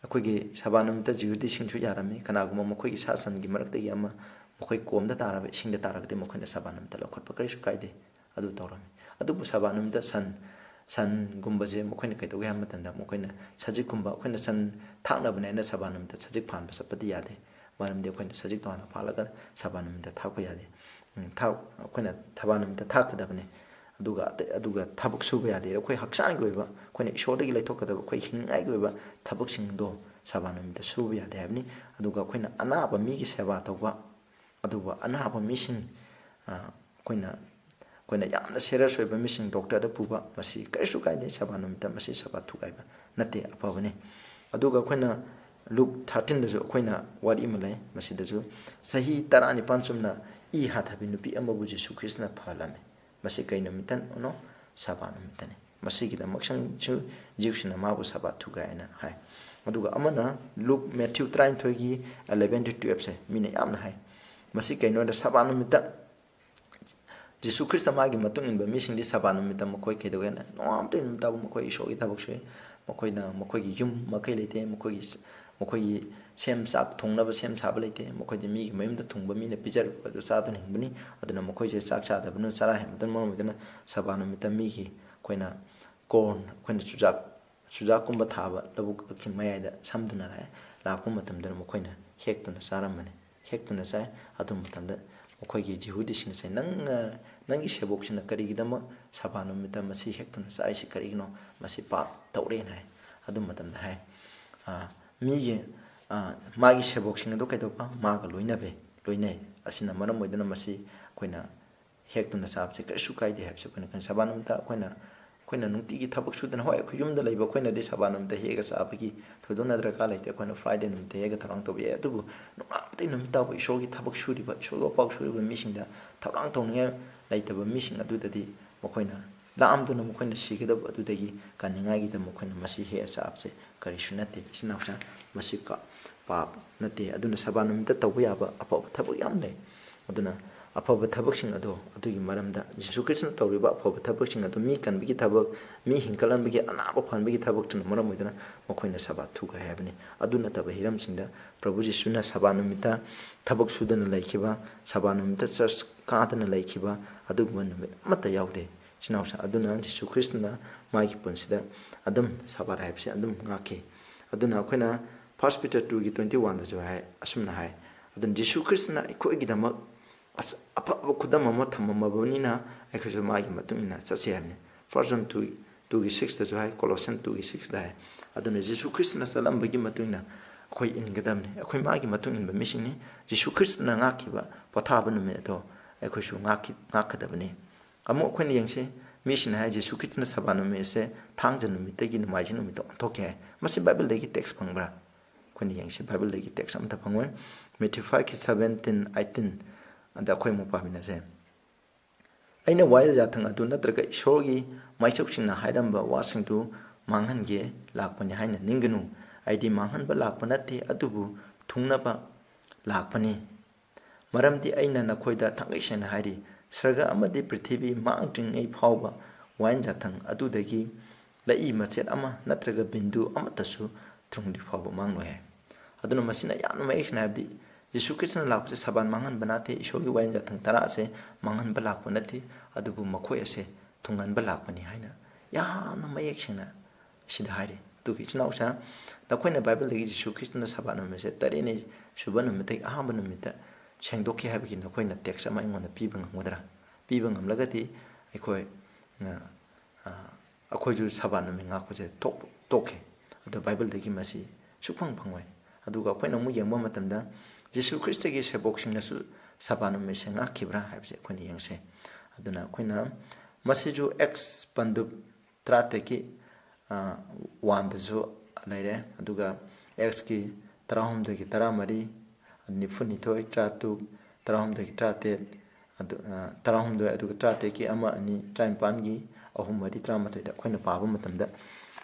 ꯑꯩꯈꯣꯏꯒꯤ ꯁꯕꯥ ꯅꯨꯃꯤꯠꯇ ꯖꯤꯍꯨꯗꯤꯁꯤꯡꯁꯨ ꯌꯥꯔꯝꯃꯤ, ꯀꯅꯥꯒꯨꯝꯕ ꯃꯈꯣꯏꯒꯤ ꯁꯥ ꯁꯟꯒꯤ ꯃꯔꯛꯇꯒꯤ ꯑꯃ ꯃꯈꯣꯏ ꯀꯣꯝꯗ ꯇꯥꯔꯕ ꯏꯁꯤꯡꯗ ꯇꯥꯔꯒꯗꯤ ꯃꯈꯣꯏꯅ ꯁꯕꯥ ꯅꯨꯃꯤꯠꯇ ꯂꯧꯈꯠꯄ ꯀꯔꯤꯁꯨ ꯀꯥꯏꯗꯦ, ꯑꯗꯨ ꯇꯧꯔꯝꯃꯤ꯫ ꯑꯗꯨꯕꯨ ꯁꯕꯥ ꯅꯨꯃꯤꯠꯇ ꯁꯟ, ꯁꯟꯒꯨꯝꯕꯁꯦ ꯃꯈꯣꯏꯅ ꯀꯩꯗꯧꯒꯦ ꯍꯥꯏꯕ ꯃꯇꯝꯗ, ꯃꯈꯣꯏꯅ ꯁꯖꯤꯛꯀꯨꯝꯕ, ꯑꯩꯈꯣꯏꯅ ꯁꯟ ꯊꯥꯛꯅꯕꯅꯦ ꯍꯥꯏꯅ ꯁꯕꯥ ꯅꯨꯃꯤꯠꯇ ꯁꯖꯤꯛ ꯐꯥꯟꯕ ꯆꯠꯄꯗꯤ ꯌꯥꯗꯦ, ꯃꯔꯝꯗꯤ ꯑꯩꯈꯣꯏꯅ ꯁꯖꯤꯛ ꯇꯣꯉꯥꯟꯅ ꯐꯥꯜꯂꯒ ꯁꯕꯥ ꯅꯨꯃꯤꯠꯇ ꯊꯥꯛꯄ ꯌꯥꯗꯦ꯫ ꯎꯝ, ꯊꯥꯛ-, ꯑꯩꯈꯣꯏꯅ ꯁꯕꯥ ꯅꯨꯃꯤꯠꯇ ꯊꯥꯛꯀꯗꯕꯅꯤ꯫ ꯑꯗꯨꯒ ꯑꯇꯩ, ꯑꯗꯨꯒ ꯊꯕꯛ ꯁꯨꯕ ꯌꯥꯗꯦ꯫ ꯑꯩꯈꯣꯏ ꯍꯛꯆꯥꯡꯒꯤ ꯑꯣꯏꯕ, ꯑꯩꯈꯣꯏꯅ ꯏꯁꯣꯔꯗꯒꯤ ꯂꯩꯊꯣꯛꯀꯗꯕ, ꯑꯩꯈꯣꯏ ꯍꯤꯡꯅꯤꯡꯉꯥꯏꯒꯤ ꯑꯣꯏꯕ ꯊꯕꯛꯁꯤꯡꯗꯣ ꯁꯕꯥ ꯅꯨꯃꯤꯠꯇ ꯁꯨꯕ ꯌꯥꯗꯦ ꯍꯥꯏꯕꯅꯤ꯫ ꯑꯗꯨꯒ ꯑꯩꯈꯣꯏꯅ ꯑꯅꯥꯕ ꯃꯤꯒꯤ ꯁꯦꯕꯥ ꯇꯧꯕ, ꯑꯗꯨꯒ ꯑꯅꯥꯕ ꯃꯤꯁꯤꯡ, ꯑ, ꯑꯩꯈꯣꯏꯅ, ꯑꯩꯈꯣꯏꯅ ꯌꯥꯝꯅ serious ꯑꯣꯏꯕ ꯃꯤꯁꯤꯡ ꯗꯣꯛꯇꯔꯗ ꯄꯨꯕ, ꯃꯁꯤ ꯀꯔꯤꯁꯨ ꯀꯥꯏꯗꯦ꯫ ꯁꯕꯥ ꯅꯨꯃꯤꯠꯇ ꯃꯁꯤ ꯁꯕꯥ ꯊꯨꯒꯥꯏꯕ ꯅꯠꯇꯦ, ꯑꯐꯕꯅꯤ꯫ ꯑꯗꯨꯒ ꯑꯩꯈꯣꯏꯅ Luke thirteen ꯗꯁꯨ ꯑꯩꯈꯣꯏꯅ ꯋꯥꯔꯤ ꯑꯃ ꯂꯩ꯫ ꯃꯁꯤꯗꯁꯨ ꯆꯍꯤ ꯇꯔꯥꯅꯤꯄꯥꯟ ꯆꯨꯝꯅ ꯏ ꯍꯥꯊꯕꯤ ꯅꯨꯄꯤ ꯑꯃꯕꯨ ꯖꯤꯁꯨ ꯈ꯭ꯔꯤꯁꯇꯅ ꯐꯍꯜꯂꯝꯃꯤ꯫ ꯃꯁꯤ ꯀꯩ ꯅꯨꯃꯤꯠꯇꯅꯣ? ꯁꯕꯥ ꯅꯨꯃꯤꯠꯇꯅꯤ꯫ ꯃꯁꯤꯒꯤꯗꯃꯛꯁꯨ ꯖꯤꯎꯁꯤꯡꯅ ꯃꯥꯕꯨ ꯁꯕꯥ ꯊꯨꯒꯥꯏ ꯍꯥꯏꯅ ꯍꯥꯏ꯫ ꯑꯗꯨꯒ ꯑꯃꯅ ꯂꯨꯛ, ꯃꯦꯊ꯭ꯌꯨ ꯇꯔꯥꯅꯤꯊꯣꯏꯒꯤ eleven to twelve ꯁꯦ ꯃꯤꯅ ꯌꯥꯝꯅ ꯍꯥꯏ꯫ ꯃꯁꯤ ꯀꯩꯅꯣ ꯍꯥꯏꯗ ꯁꯕꯥꯠ ꯅꯨꯃꯤꯠꯇ ꯖꯤꯁꯨ ꯈ꯭ꯔꯤꯁꯇ ꯃꯥꯒꯤ ꯃꯇꯨꯡ ꯏꯟꯕ ꯃꯤꯁꯤꯡꯗꯤ ꯁꯕꯥꯠ ꯅꯨꯃꯤꯠꯇ ꯃꯈꯣꯏ ꯀꯩꯗꯧꯋꯦꯅ ꯅꯣꯡꯉꯥꯟꯕꯗꯒꯤ ꯅꯨꯃꯤꯠ ꯇꯥꯕ ꯃꯈꯣꯏ ꯏꯁꯣꯔꯒꯤ ꯊꯕꯛ ꯁꯨꯏ꯫ ꯃꯈꯣꯏꯅ ꯃꯈꯣꯏꯒꯤ ꯌꯨꯝ ꯃꯀꯩ ꯂꯩꯇꯦ, ꯃꯈꯣꯏꯒꯤ ꯃꯈꯣꯏꯒꯤ ꯁꯦꯝ ꯆꯥꯛ ꯊꯣꯡꯅꯕ ꯁꯦꯝ ꯁꯥꯕ ꯂꯩꯇꯦ꯫ ꯃꯈꯣꯏꯗꯤ ꯃꯤꯒꯤ ꯃꯌꯨꯝꯗ ꯊꯨꯡꯕ ꯃꯤꯅ ꯄꯤꯖꯔꯛꯄ ꯑꯗꯨ ꯆꯥꯗꯨꯅ ꯍꯤꯡꯕꯅꯤ꯫ ꯑꯗꯨꯅ ꯃꯈꯣꯏꯁꯦ ꯆꯥꯛ ꯆꯥꯗꯕꯅ ꯆꯔꯥ ꯍꯦꯟꯕꯗꯨꯅ ꯃꯔꯝ ꯑꯣꯏꯗꯨꯅ ꯁꯕꯥꯠ ꯅꯨꯃꯤꯠꯇ ꯃꯤꯒꯤ ꯑꯩꯈꯣꯏꯅ ꯀꯣꯔꯟ, ꯑꯩꯈꯣꯏꯅ ꯆꯨꯖꯥꯛ, ꯆꯨꯖꯥꯛꯀꯨꯝꯕ ꯊꯥꯕ ꯂꯧꯕꯨꯛꯀꯤ ꯃꯌꯥꯏꯗ ꯁꯝꯗꯨꯅ ꯂꯥꯛꯑꯦ꯫ ꯂꯥꯛꯄ ꯃꯇꯝꯗꯅ ꯃꯈꯣꯏꯅ ꯍꯦꯛꯇꯨꯅ ꯆꯥꯔꯝꯕꯅꯤ꯫ ꯍꯦꯛꯇꯨꯅ ꯆꯥꯏ꯫ ꯑꯗꯨ ꯃꯇꯝꯗ ꯃꯈꯣꯏꯒꯤ ꯖꯤꯍꯨꯗꯤꯁꯤꯡꯅ ꯆꯥꯏ, "ꯅꯪ, ꯑ, ꯅꯪꯒꯤ ꯁꯦꯕꯣꯛꯁꯤꯅ ꯀꯔꯤꯒꯤꯗꯃꯛ ꯁꯕꯥꯠ ꯅꯨꯃꯤꯠꯇ ꯃꯁꯤ ꯍꯦꯛꯇꯨꯅ ꯆꯥꯏꯁꯤ ꯀꯔꯤꯒꯤꯅꯣ? ꯃꯁꯤ ꯄꯥꯞ ꯇꯧꯔꯦꯅ" ꯍꯥꯏ꯫ ꯑꯗꯨ ꯃꯇꯝꯗ ꯍꯥꯏ, ꯑ, ꯃꯤꯒꯤ, ꯑ, ꯃꯥꯒꯤ ꯁꯦꯕꯣꯛꯁꯤꯡ ꯑꯗꯨ ꯀꯩꯗꯧꯕ? ꯃꯥꯒ ꯂꯣꯏꯅꯕꯤ, ꯂꯣꯏꯅꯩ꯫ ꯑꯁꯤꯅ ꯃꯔꯝ ꯑꯣꯏꯗꯨꯅ ꯃꯁꯤ ꯑꯩꯈꯣꯏꯅ ꯍꯦꯛꯇꯨꯅ ꯆꯥꯕꯁꯦ ꯀꯔꯤꯁꯨ ꯀꯥꯏꯗꯦ ꯍꯥꯏꯕꯁꯦ ꯑꯩꯈꯣꯏꯅ ꯈꯪꯉꯤ꯫ ꯁꯕꯥꯠ ꯅꯨꯃꯤꯠꯇ ꯑꯩꯈꯣꯏꯅ, ꯑꯩꯈꯣꯏꯅ ꯅꯨꯡꯇꯤꯒꯤ ꯊꯕꯛ ꯁꯨꯗꯅ, ꯍꯣꯏ, ꯑꯩꯈꯣꯏ ꯌꯨꯝꯗ ꯂꯩꯕ ꯑꯩꯈꯣꯏꯅꯗꯤ ꯁꯕꯥꯠ ꯅꯨꯃꯤꯠꯇ ꯍꯦꯛꯑꯒ ꯆꯥꯕꯒꯤ ꯊꯣꯏꯗꯣꯛꯅ ꯗꯔꯀꯥꯔ ꯂꯩꯇꯦ꯫ ꯑꯩꯈꯣꯏꯅ Friday ꯅꯨꯃꯤꯠꯇ ꯍꯦꯛꯑꯒ ꯊꯧꯔꯥꯡ ꯇꯧꯕ ꯌꯥꯏ꯫ ꯑꯗꯨꯕꯨ ꯅꯣꯡꯉꯥꯟꯕꯗꯒꯤ ꯅꯨꯃꯤꯠ ꯇꯥꯕ ꯏꯁꯣꯔꯒꯤ ꯊꯕꯛ ꯁꯨꯔꯤꯕ, ꯏꯁꯣꯔꯒꯤ ꯋꯥꯄꯥꯎ ꯁꯨꯔꯤꯕ ꯃꯤꯁꯤꯡꯗ ꯊꯧꯔꯥꯡ ꯇꯧꯅꯤꯡꯉꯥꯏ ꯂꯩꯇꯕ ꯃꯤꯁꯤꯡ ꯑꯗꯨꯗꯗꯤ ꯃꯈꯣꯏꯅ ꯂꯥꯝꯗꯨꯅ ꯃꯈꯣꯏꯅ ꯁꯤꯒꯗꯕ ꯑꯗꯨꯗꯒꯤ ꯀꯟꯅꯤꯡꯉꯥꯏꯒꯤꯗꯃꯛ ꯑꯩꯈꯣꯏꯅ ꯃꯁꯤ ꯍꯦꯛꯑ ꯆꯥꯕꯁꯦ ꯀꯔꯤꯁꯨ ꯅꯠꯇꯦ꯫ ꯏꯆꯤꯟ ꯏꯅꯥꯎꯁꯤꯡ, ꯃꯁꯤ ꯀ-, ꯄꯥꯞ ꯅꯠꯇꯦ꯫ ꯑꯗꯨꯅ ꯁꯕꯥꯠ ꯅꯨꯃꯤꯠꯇ ꯇꯧꯕ ꯌꯥꯕ ꯑꯐꯕ ꯊꯕꯛ ꯌꯥꯝ ꯂꯩ꯫ ꯑꯗꯨꯅ ꯑꯐꯕ ꯊꯕꯛꯁꯤꯡ ꯑꯗꯣ, ꯑꯗꯨꯒꯤ ꯃꯔꯝꯗ ꯖꯤꯁꯨ ꯈ꯭ꯔꯤꯁꯇꯅ ꯇꯧꯔꯤꯕ ꯑꯐꯕ ꯊꯕꯛꯁꯤꯡ ꯑꯗꯨ, ꯃꯤ ꯀꯟꯕꯒꯤ ꯊꯕꯛ, ꯃꯤ ꯍꯤꯡꯒꯠꯍꯟꯕꯒꯤ, ꯑꯅꯥꯕ ꯐꯍꯟꯕꯒꯤ ꯊꯕꯛꯇꯨꯅ ꯃꯔꯝ ꯑꯣꯏꯗꯨꯅ ꯃꯈꯣꯏꯅ ꯁꯕꯥꯠ ꯊꯨꯒꯥꯏ ꯍꯥꯏꯕꯅꯤ꯫ ꯑꯗꯨ ꯅꯠꯇꯕ ꯍꯤꯔꯝꯁꯤꯡꯗ ꯄ꯭ꯔꯚꯨ ꯖꯤꯁꯨꯅ ꯁꯕꯥꯠ ꯅꯨꯃꯤꯠꯇ ꯊꯕꯛ ꯁꯨꯗꯅ ꯂꯩꯈꯤꯕ, ꯁꯕꯥꯠ ꯅꯨꯃꯤꯠꯇ ꯆꯔꯆ ꯀꯥꯗꯅ ꯂꯩꯈꯤꯕ ꯑꯗꯨꯒꯨꯝꯕ ꯅꯨꯃꯤꯠ ꯑꯃꯠꯇ ꯌꯥꯎꯗꯦ꯫ ꯏꯆꯤꯟ ꯏꯅꯥꯎꯁꯤꯡ, ꯑꯗꯨꯅ ꯖꯤꯁꯨ ꯈ꯭ꯔꯤꯁꯇꯅ ꯃꯥꯒꯤ ꯄꯨꯟꯁꯤꯗ ꯑꯗꯨꯝ ꯁꯕꯥꯠ ꯍꯥꯏꯕꯁꯤ ꯑꯗꯨꯝ ꯉꯥꯛꯈꯤ꯫ ꯑꯗꯨꯅ ꯑꯩꯈꯣꯏꯅ First Peter two ꯒꯤ twenty one ꯗꯁꯨ ꯍꯥꯏ, ꯑꯁꯨꯝꯅ ꯍꯥꯏ, ꯑꯗꯨꯅ ꯖꯤꯁꯨ ꯈ꯭ꯔꯤꯁꯇꯅ ꯑꯩꯈꯣꯏꯒꯤꯗꯃꯛ ꯑꯁ-, ꯑꯐꯕ ꯈꯨꯗꯝ ꯑꯃ ꯊꯝꯃꯝꯃꯕꯅꯤꯅ ꯑꯩꯈꯣꯏꯁꯨ ꯃꯥꯒꯤ ꯃꯇꯨꯡ ꯏꯟꯅ ꯆꯠꯁꯤ ꯍꯥꯏꯕꯅꯤ꯫ First John two, two ꯒꯤ six ꯇꯁꯨ ꯍꯥꯏ, Colossians two ꯒꯤ six ꯇ ꯍꯥꯏ꯫ ꯑꯗꯨꯅ ꯖꯤꯁꯨ ꯈ꯭ꯔꯤꯁꯇꯅ ꯆꯠꯂꯝꯕꯒꯤ ꯃꯇꯨꯡ ꯏꯟꯅ ꯑꯩꯈꯣꯏ ꯏꯟꯒꯗꯕꯅꯤ꯫ ꯑꯩꯈꯣꯏ ꯃꯥꯒꯤ ꯃꯇꯨꯡ ꯏꯟꯕ ꯃꯤꯁꯤꯡꯅꯤ꯫ ꯖꯤꯁꯨ ꯈ꯭ꯔꯤꯁꯇꯅ ꯉꯥꯛꯈꯤꯕ ꯄꯣꯊꯥꯕ ꯅꯨꯃꯤꯠ ꯑꯗꯣ ꯑꯩꯈꯣꯏꯁꯨ ꯉꯥꯛꯈꯤ-, ꯉꯥꯛꯀꯗꯕꯅꯤ꯫ ꯑꯃꯨꯛ ꯑꯩꯈꯣꯏꯅ ꯌꯦꯡꯁꯤ, ꯃꯤꯁꯤꯡꯅ ꯍꯥꯏ, "ꯖꯤꯁꯨ ꯈ꯭ꯔꯤꯁꯇꯅ ꯁꯕꯥꯠ ꯅꯨꯃꯤꯠ ꯑꯁꯦ ꯊꯥꯡꯖ ꯅꯨꯃꯤꯠꯇꯒꯤ ꯅꯣꯡꯃꯥꯏꯖꯤꯡ ꯅꯨꯃꯤꯠꯇ ꯑꯣꯟꯊꯣꯛꯈꯤ" ꯍꯥꯏ꯫ ꯃꯁꯤ ꯕꯥꯏꯕꯜꯗꯒꯤ text ꯐꯪꯕ꯭ꯔꯥ? ꯑꯩꯈꯣꯏꯅ ꯌꯦꯡꯁꯤ, ꯕꯥꯏꯕꯜꯗꯒꯤ text ꯑꯃꯠꯇ ꯐꯪꯉꯣꯏ꯫ Matthew five ꯀꯤ seventeen, eighteen ꯑꯗ ꯑꯩꯈꯣꯏ ꯑꯃꯨꯛ ꯄꯥꯃꯤꯟꯅꯁꯦ꯫ "ꯑꯩꯅ ꯋꯥꯌꯦꯜ ꯌꯥꯊꯪ ꯑꯗꯨ ꯅꯠꯇ꯭ꯔꯒ ꯏꯁꯣꯔꯒꯤ ꯃꯥꯏꯁꯧꯁꯤꯡꯅ ꯍꯥꯏꯔꯝꯕ ꯋꯥꯁꯤꯡꯗꯨ ꯃꯥꯡꯍꯟꯒꯦ ꯂꯥꯛꯄꯅꯤ ꯍꯥꯏꯅ ꯅꯤꯡꯒꯅꯨ꯫ ꯑꯩꯗꯤ ꯃꯥꯡꯍꯟꯕ ꯂꯥꯛꯄ ꯅꯠꯇꯦ, ꯑꯗꯨꯕꯨ ꯊꯨꯡꯅꯕ ꯂꯥꯛꯄꯅꯤ꯫ ꯃꯔꯝꯗꯤ ꯑꯩꯅ ꯅꯈꯣꯏꯗ ꯊꯥꯡꯒꯩ ꯁꯦꯡꯅ ꯍꯥꯏꯔꯤ, ꯁꯔꯒ ꯑꯃꯗꯤ ꯄ꯭ꯔꯤꯊꯤꯕꯤ ꯃꯥꯡꯗ꯭ꯔꯤꯉꯩ ꯐꯥꯎꯕ ꯋꯥꯏꯟ ꯖꯥꯊꯪ ꯑꯗꯨꯗꯒꯤ ꯂꯩꯏ ꯃꯆꯦꯠ ꯑꯃ ꯅꯠꯇ꯭ꯔꯒ ꯕꯤꯟꯗꯨ ꯑꯃꯠꯇꯁꯨ ꯊꯨꯡꯗ꯭ꯔꯤ ꯐꯥꯎꯕ ꯃꯥꯡꯂꯣꯏ ꯍꯥꯏ꯫ ꯑꯗꯨꯅ ꯃꯁꯤꯅ ꯌꯥꯝꯅ ꯃꯌꯦꯛ ꯁꯦꯡꯅ ꯍꯥꯏꯕꯗꯤ, ꯖꯤꯁꯨ ꯈ꯭ꯔꯤꯁꯇꯅ ꯂꯥꯛꯄꯁꯦ ꯁꯕꯥꯟ ꯃꯥꯡꯍꯟꯕ ꯅꯠꯇꯦ, ꯏꯁꯣꯔꯒꯤ ꯋꯥꯌꯦꯜ ꯌꯥꯊꯪ ꯇꯔꯥ ꯑꯁꯦ ꯃꯥꯡꯍꯟꯕ ꯂꯥꯛꯄ ꯅꯠꯇꯦ, ꯑꯗꯨꯕꯨ ꯃꯈꯣꯏ ꯑꯁꯦ ꯊꯨꯡꯍꯟꯕ ꯂꯥꯛꯄꯅꯤ ꯍꯥꯏꯅ ꯌꯥꯝꯅ ꯃꯌꯦꯛ ꯁꯦꯡꯅ ꯁꯤꯗ ꯍꯥꯏꯔꯤ꯫ ꯑꯗꯨꯒ ꯏꯆꯤꯟ ꯏꯅꯥꯎꯁꯦ, ꯅꯈꯣꯏꯅ ꯕꯥꯏꯕꯜꯗꯒꯤ ꯖꯤꯁꯨ ꯈ꯭ꯔꯤꯁꯇꯅ ꯁꯕꯥꯠ ꯅꯨꯃꯤꯠꯁꯦ ꯇꯔꯦꯠꯅꯤ ꯁꯨꯕ ꯅꯨꯃꯤꯠꯇꯒꯤ ꯑꯍꯥꯟꯕ ꯅꯨꯃꯤꯠꯇ ꯁꯦꯡꯗꯣꯛꯈꯤ ꯍꯥꯏꯕꯒꯤ ꯅꯈꯣꯏꯅ ꯇꯦꯛꯁ ꯑꯃ ꯑꯩꯉꯣꯟꯗ ꯄꯤꯕ ꯉꯝꯒꯗ꯭ꯔꯥ? ꯄꯤꯕ ꯉꯝꯂꯒꯗꯤ ꯑꯩꯈꯣꯏ, ꯑ, ꯑ, ꯑꯩꯈꯣꯏꯁꯨ ꯁꯕꯥꯠ ꯅꯨꯃꯤꯠ ꯉꯥꯛꯄꯁꯦ ꯇꯣꯛ-, ꯇꯣꯛꯈꯤ꯫ ꯑꯗꯣ ꯕꯥꯏꯕꯜꯗꯒꯤ ꯃꯁꯤ ꯁꯨꯛꯐꯪ ꯐꯪꯉꯣꯏ꯫ ꯑꯗꯨꯒ ꯑꯩꯈꯣꯏꯅ ꯑꯃꯨꯛ ꯌꯦꯡꯕ ꯃꯇꯝꯗ ꯖꯤꯁꯨ ꯈ꯭ꯔꯤꯁꯇꯒꯤ ꯁꯦꯕꯣꯛꯁꯤꯡꯅꯁꯨ ꯁꯕꯥꯠ ꯅꯨꯃꯤꯠꯁꯦ ꯉꯥꯛꯈꯤꯕ꯭ꯔꯥ ꯍꯥꯏꯕꯁꯦ ꯑꯩꯈꯣꯏꯅ ꯌꯦꯡꯁꯦ꯫ ꯑꯗꯨꯅ ꯑꯩꯈꯣꯏꯅ ꯃꯁꯤꯁꯨ ꯑꯦꯛꯁ ꯄꯟꯗꯨꯞ ꯇꯔꯥꯇꯔꯦꯠꯀꯤ, ꯑ, ꯋꯥꯟꯗꯁꯨ ꯂꯩꯔꯦ, ꯑꯗꯨꯒ ꯑꯦꯛꯁꯀꯤ ꯇꯔꯥꯍꯨꯝꯗꯣꯏꯒꯤ ꯇꯔꯥꯃꯔꯤ, ꯅꯤꯐꯨꯅꯤꯊꯣꯏ, ꯇꯔꯥꯇꯔꯨꯛ, ꯇꯔꯥꯍꯨꯝꯗꯣꯏꯒꯤ ꯇꯔꯥꯇꯔꯦꯠ, ꯑꯗꯨ, ꯑ, ꯇꯔꯥꯍꯨꯝꯗꯣꯏ, ꯑꯗꯨꯒ ꯇꯔꯥꯇꯔꯦꯠꯀꯤ ꯑꯃ, ꯑꯅꯤ, ꯇꯔꯥꯅꯤꯄꯥꯟꯒꯤ ꯑꯍꯨꯝ, ꯃꯔꯤ, ꯇꯔꯥꯃꯥꯊꯣꯏꯗ ꯑꯩꯈꯣꯏꯅ ꯄꯥꯕ ꯃꯇꯝꯗ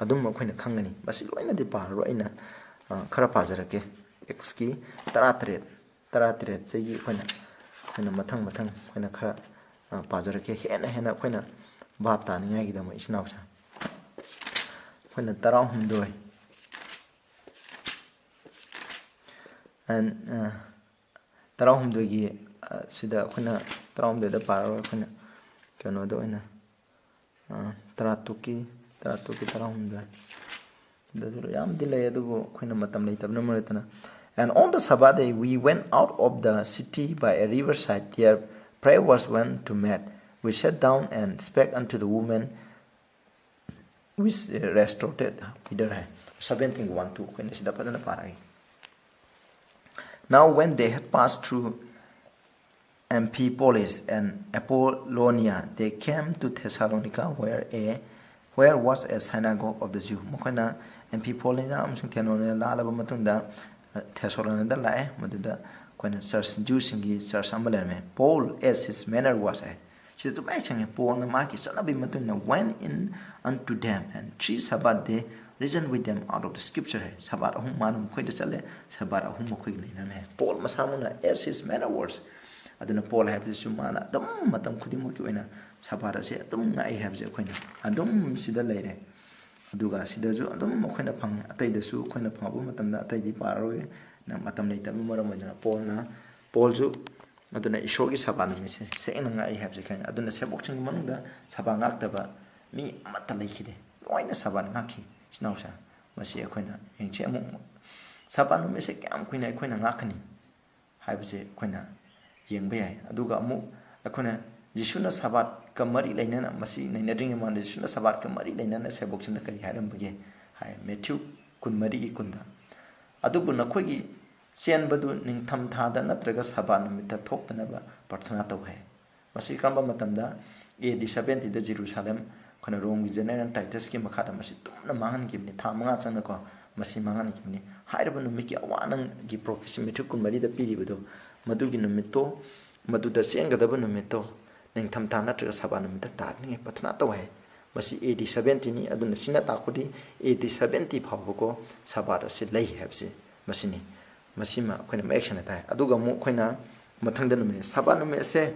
ꯑꯗꯨꯝ ꯑꯩꯈꯣꯏꯅ ꯈꯪꯒꯅꯤ꯫ ꯃꯁꯤ ꯂꯣꯏꯅꯗꯤ ꯄꯥꯔꯔꯣꯏ, ꯑꯩꯅ, ꯑ, ꯈꯔ ꯄꯥꯖꯔꯛꯀꯦ꯫ ꯑꯦꯛꯁꯀꯤ ꯇꯔꯥꯇꯔꯦꯠ, ꯇꯔꯥꯇꯔꯦꯠꯁꯤꯒꯤ ꯑꯩꯈꯣꯏꯅ, ꯑꯩꯈꯣꯏꯅ ꯃꯊꯪ ꯃꯊꯪ ꯑꯩꯈꯣꯏꯅ ꯈꯔ, ꯑ, ꯄꯥꯖꯔꯛꯀꯦ, ꯍꯦꯟꯅ ꯍꯦꯟꯅ ꯑꯩꯈꯣꯏꯅ ꯚꯥꯞ ꯇꯥꯅꯤꯡꯉꯥꯏꯒꯤꯗꯃꯛ, ꯏꯆꯤꯟ ꯏꯅꯥꯎꯁꯦ꯫ ꯑꯩꯈꯣꯏꯅ ꯇꯔꯥꯍꯨꯝꯗꯣꯏ, and, ꯑ, ꯇꯔꯥꯍꯨꯝꯗꯣꯏꯒꯤ, ꯑ, ꯁꯤꯗ ꯑꯩꯈꯣꯏꯅ ꯇꯔꯥꯍꯨꯝꯗꯣꯏꯗ ꯄꯥꯔꯔꯣꯏ, ꯑꯩꯈꯣꯏꯅ ꯀꯩꯅꯣꯗ ꯑꯣꯏꯅ, ꯑ, ꯇꯔꯥꯇꯔꯨꯛꯀꯤ, ꯇꯔꯥꯇꯔꯨꯛꯀꯤ ꯇꯔꯥꯍꯨꯝꯗꯣꯏ꯫ ꯑꯗꯨꯗ ꯌꯥꯝꯗꯤ ꯂꯩ, ꯑꯗꯨꯕꯨ ꯑꯩꯈꯣꯏꯅ ꯃꯇꯝ ꯂꯩꯇꯕꯅ ꯃꯔꯝ ꯑꯣꯏꯗꯅ, "And on the Sabbath day we went out of the city by a riverside, there prayer was went to met. We sat down and spake unto the woman which restored leader" high, seventeen one two, ꯑꯩꯈꯣꯏꯅ ꯁꯤꯗ ꯐꯖꯅ ꯄꯥꯔꯛꯏ꯫ "Now when they had passed through Amphipolis and Apollonia, they came to Thessalonica, where a, where was a synagogue of the Jew." ꯃꯈꯣꯏꯅ ꯑꯦꯝꯐꯤꯄꯣꯂꯤꯅ ꯑꯃꯁꯨꯡ ꯊꯦꯁꯥꯂꯣꯅꯤꯀꯥ ꯂꯥꯜꯂꯕ ꯃꯇꯨꯡꯗ, ꯑ, ꯊꯦꯁꯥꯂꯣꯅꯤꯀꯥꯗ ꯂꯥꯛꯑꯦ꯫ ꯃꯗꯨꯗ ꯑꯩꯈꯣꯏꯅ ꯆꯔꯆ, ꯖ꯭ꯌꯨꯁꯤꯡꯒꯤ ꯆꯔꯆ ꯑꯃ ꯂꯩꯔꯝꯃꯦ꯫ "Paul, as his manner was" ꯍꯥꯏ꯫ ꯁꯤꯗꯁꯨ ꯃꯌꯦꯛ ꯁꯦꯡꯉꯦ꯫ ꯄꯣꯜꯅ ꯃꯥꯒꯤ ꯆꯠꯅꯕꯤ ꯃꯇꯨꯡ ꯏꯟꯅ "went in unto them and three Sabbath day reasoned with them out of the scripture" ꯍꯥꯏ꯫ ꯁꯕꯥꯠ ꯑꯍꯨꯝ ꯃꯥꯅ ꯃꯈꯣꯏꯗ ꯆꯠꯂꯦ, ꯁꯕꯥꯠ ꯑꯍꯨꯝ ꯃꯈꯣꯏꯒ ꯂꯩꯅꯔꯝꯃꯦ꯫ ꯄꯣꯜ ꯃꯁꯥꯃꯛꯅ, as his manner was, ꯑꯗꯨꯅ ꯄꯣꯜ ꯍꯥꯏꯕꯁꯤꯁꯨ ꯃꯥꯅ ꯑꯗꯨꯝ ꯃꯇꯝ ꯈꯨꯗꯤꯡꯃꯛꯀꯤ ꯑꯣꯏꯅ ꯁꯕꯥꯠ ꯑꯁꯦ ꯑꯗꯨꯝ ꯉꯥꯛꯏ ꯍꯥꯏꯕꯁꯦ ꯑꯩꯈꯣꯏꯅ ꯑꯗꯨꯝ ꯁꯤꯗ ꯂꯩꯔꯦ꯫ ꯑꯗꯨꯒ ꯁꯤꯗꯁꯨ ꯑꯗꯨꯝ ꯑꯩꯈꯣꯏꯅ ꯐꯪꯉꯦ꯫ ꯑꯇꯩꯗꯁꯨ ꯑꯩꯈꯣꯏꯅ ꯐꯪꯉꯛꯄ ꯃꯇꯝꯗ ꯑꯇꯩꯗꯤ ꯄꯥꯔꯔꯣꯏꯒꯦ, ꯅꯪ ꯃꯇꯝ ꯂꯩꯇꯕ ꯃꯔꯝ ꯑꯣꯏꯗꯅ꯫ ꯄꯣꯜꯅ, ꯄꯣꯜꯁꯨ ꯑꯗꯨꯅ ꯏꯁꯣꯔꯒꯤ ꯁꯕꯥꯠ ꯅꯨꯃꯤꯠꯁꯦ ꯁꯦꯡꯅ ꯉꯥꯛꯏ ꯍꯥꯏꯕꯁꯦ ꯈꯪꯉꯤ꯫ ꯑꯗꯨꯅ ꯁꯦꯕꯣꯛꯁꯤꯡꯒꯤ ꯃꯅꯨꯡꯗ ꯁꯕꯥꯠ ꯉꯥꯛꯇꯕ ꯃꯤ ꯑꯃꯠꯇ ꯂꯩꯈꯤꯗꯦ꯫ ꯂꯣꯏꯅ ꯁꯕꯥꯠ ꯉꯥꯛꯈꯤ꯫ ꯏꯆꯤꯟ ꯏꯅꯥꯎꯁꯦ, ꯃꯁꯤ ꯑꯩꯈꯣꯏꯅ ꯌꯦꯡꯁꯤ꯫ ꯑꯃꯨꯛ ꯁꯕꯥꯠ ꯅꯨꯃꯤꯠꯁꯦ ꯀꯌꯥꯝ ꯀꯨꯏꯅ ꯑꯩꯈꯣꯏꯅ ꯉꯥꯛꯀꯅꯤ ꯍꯥꯏꯕꯁꯦ ꯑꯩꯈꯣꯏꯅ ꯌꯦꯡꯕ ꯌꯥꯏ꯫ ꯑꯗꯨꯒ ꯑꯃꯨꯛ ꯑꯩꯈꯣꯏꯅ ꯖꯤꯁꯨꯅ ꯁꯕꯥꯠꯀ ꯃꯔꯤ ꯂꯩꯅꯅ, ꯃꯁꯤ ꯅꯩꯅꯗ꯭ꯔꯤꯉꯩ ꯃꯃꯥꯡꯗ ꯖꯤꯁꯨꯅ ꯁꯕꯥꯠꯀ ꯃꯔꯤ ꯂꯩꯅꯅ ꯁꯦꯕꯣꯛꯁꯤꯡꯗ ꯀꯔꯤ ꯍꯥꯏꯔꯝꯕꯒꯦ ꯍꯥꯏ, ꯃꯦꯊ꯭ꯌꯨ ꯀꯨꯟꯃꯔꯤꯒꯤ ꯀꯨꯟꯗ, "ꯑꯗꯨꯕꯨ ꯅꯈꯣꯏꯒꯤ ꯆꯦꯟꯕꯗꯨ ꯅꯤꯡꯊꯝ ꯊꯥꯗ ꯅꯠꯇ꯭ꯔꯒ ꯁꯕꯥꯠ ꯅꯨꯃꯤꯠꯇ ꯊꯣꯛꯇꯅꯕ ꯄ꯭ꯔꯊꯅꯥ ꯇꯧ" ꯍꯥꯏ꯫ ꯃꯁꯤ ꯀꯔꯝꯕ ꯃꯇꯝꯗ? ꯑꯦ ꯗꯤ ꯁꯕꯦꯟꯇꯤꯗ ꯖꯦꯔꯨꯁꯥꯂꯦꯝ, ꯑꯩꯈꯣꯏꯅ ꯔꯣꯝꯒꯤ ꯖꯦꯅꯔꯦꯜ ꯇꯥꯏꯇꯁꯀꯤ ꯃꯈꯥꯗ ꯃꯁꯤ ꯇꯨꯝꯅ ꯃꯥꯡꯍꯟꯈꯤꯕꯅꯤ꯫ ꯊꯥ ꯃꯉꯥ ꯆꯪꯅꯀꯣ ꯃꯁꯤ ꯃꯥꯡꯍꯟꯈꯤꯕꯅꯤ꯫ ꯍꯥꯏꯔꯤꯕ ꯅꯨꯃꯤꯠꯀꯤ ꯑꯋꯥ ꯅꯪꯒꯤ ꯄ꯭ꯔꯣꯐꯦꯁꯤ ꯃꯦꯊ꯭ꯌꯨ ꯀꯨꯟꯃꯔꯤꯗ ꯄꯤꯔꯤꯕꯗꯣ, ꯃꯗꯨꯒꯤ ꯅꯨꯃꯤꯠꯇꯣ, ꯃꯗꯨꯗ ꯆꯦꯟꯒꯗꯕ ꯅꯨꯃꯤꯠꯇꯣ ꯅꯤꯡꯊꯝꯊꯥ ꯅꯠꯇ꯭ꯔꯒ ꯁꯕꯥꯠ ꯅꯨꯃꯤꯠꯇ ꯇꯥꯗ꯭ꯔꯤꯉꯩ ꯄ꯭ꯔꯊꯅꯥ ꯇꯧ ꯍꯥꯏ꯫ ꯃꯁꯤ ꯑꯦ ꯗꯤ ꯁꯕꯦꯟꯇꯤꯅꯤ꯫ ꯑꯗꯨꯅ ꯁꯤꯅ ꯇꯥꯛꯄꯗꯤ ꯑꯦ ꯗꯤ ꯁꯕꯦꯟꯇꯤ ꯐꯥꯎꯕꯀꯣ ꯁꯕꯥꯠ ꯑꯁꯤ ꯂꯩ ꯍꯥꯏꯕꯁꯤ ꯃꯁꯤꯅꯤ꯫ ꯃꯁꯤꯃ ꯑꯩꯈꯣꯏꯅ ꯃꯌꯦꯛ ꯁꯦꯡꯅ ꯇꯥꯏ꯫ ꯑꯗꯨꯒ ꯑꯃꯨꯛ ꯑꯩꯈꯣꯏꯅ ꯃꯊꯪꯗ ꯅꯨꯃꯤꯠ, ꯁꯕꯥꯠ ꯅꯨꯃꯤꯠ ꯑꯁꯦ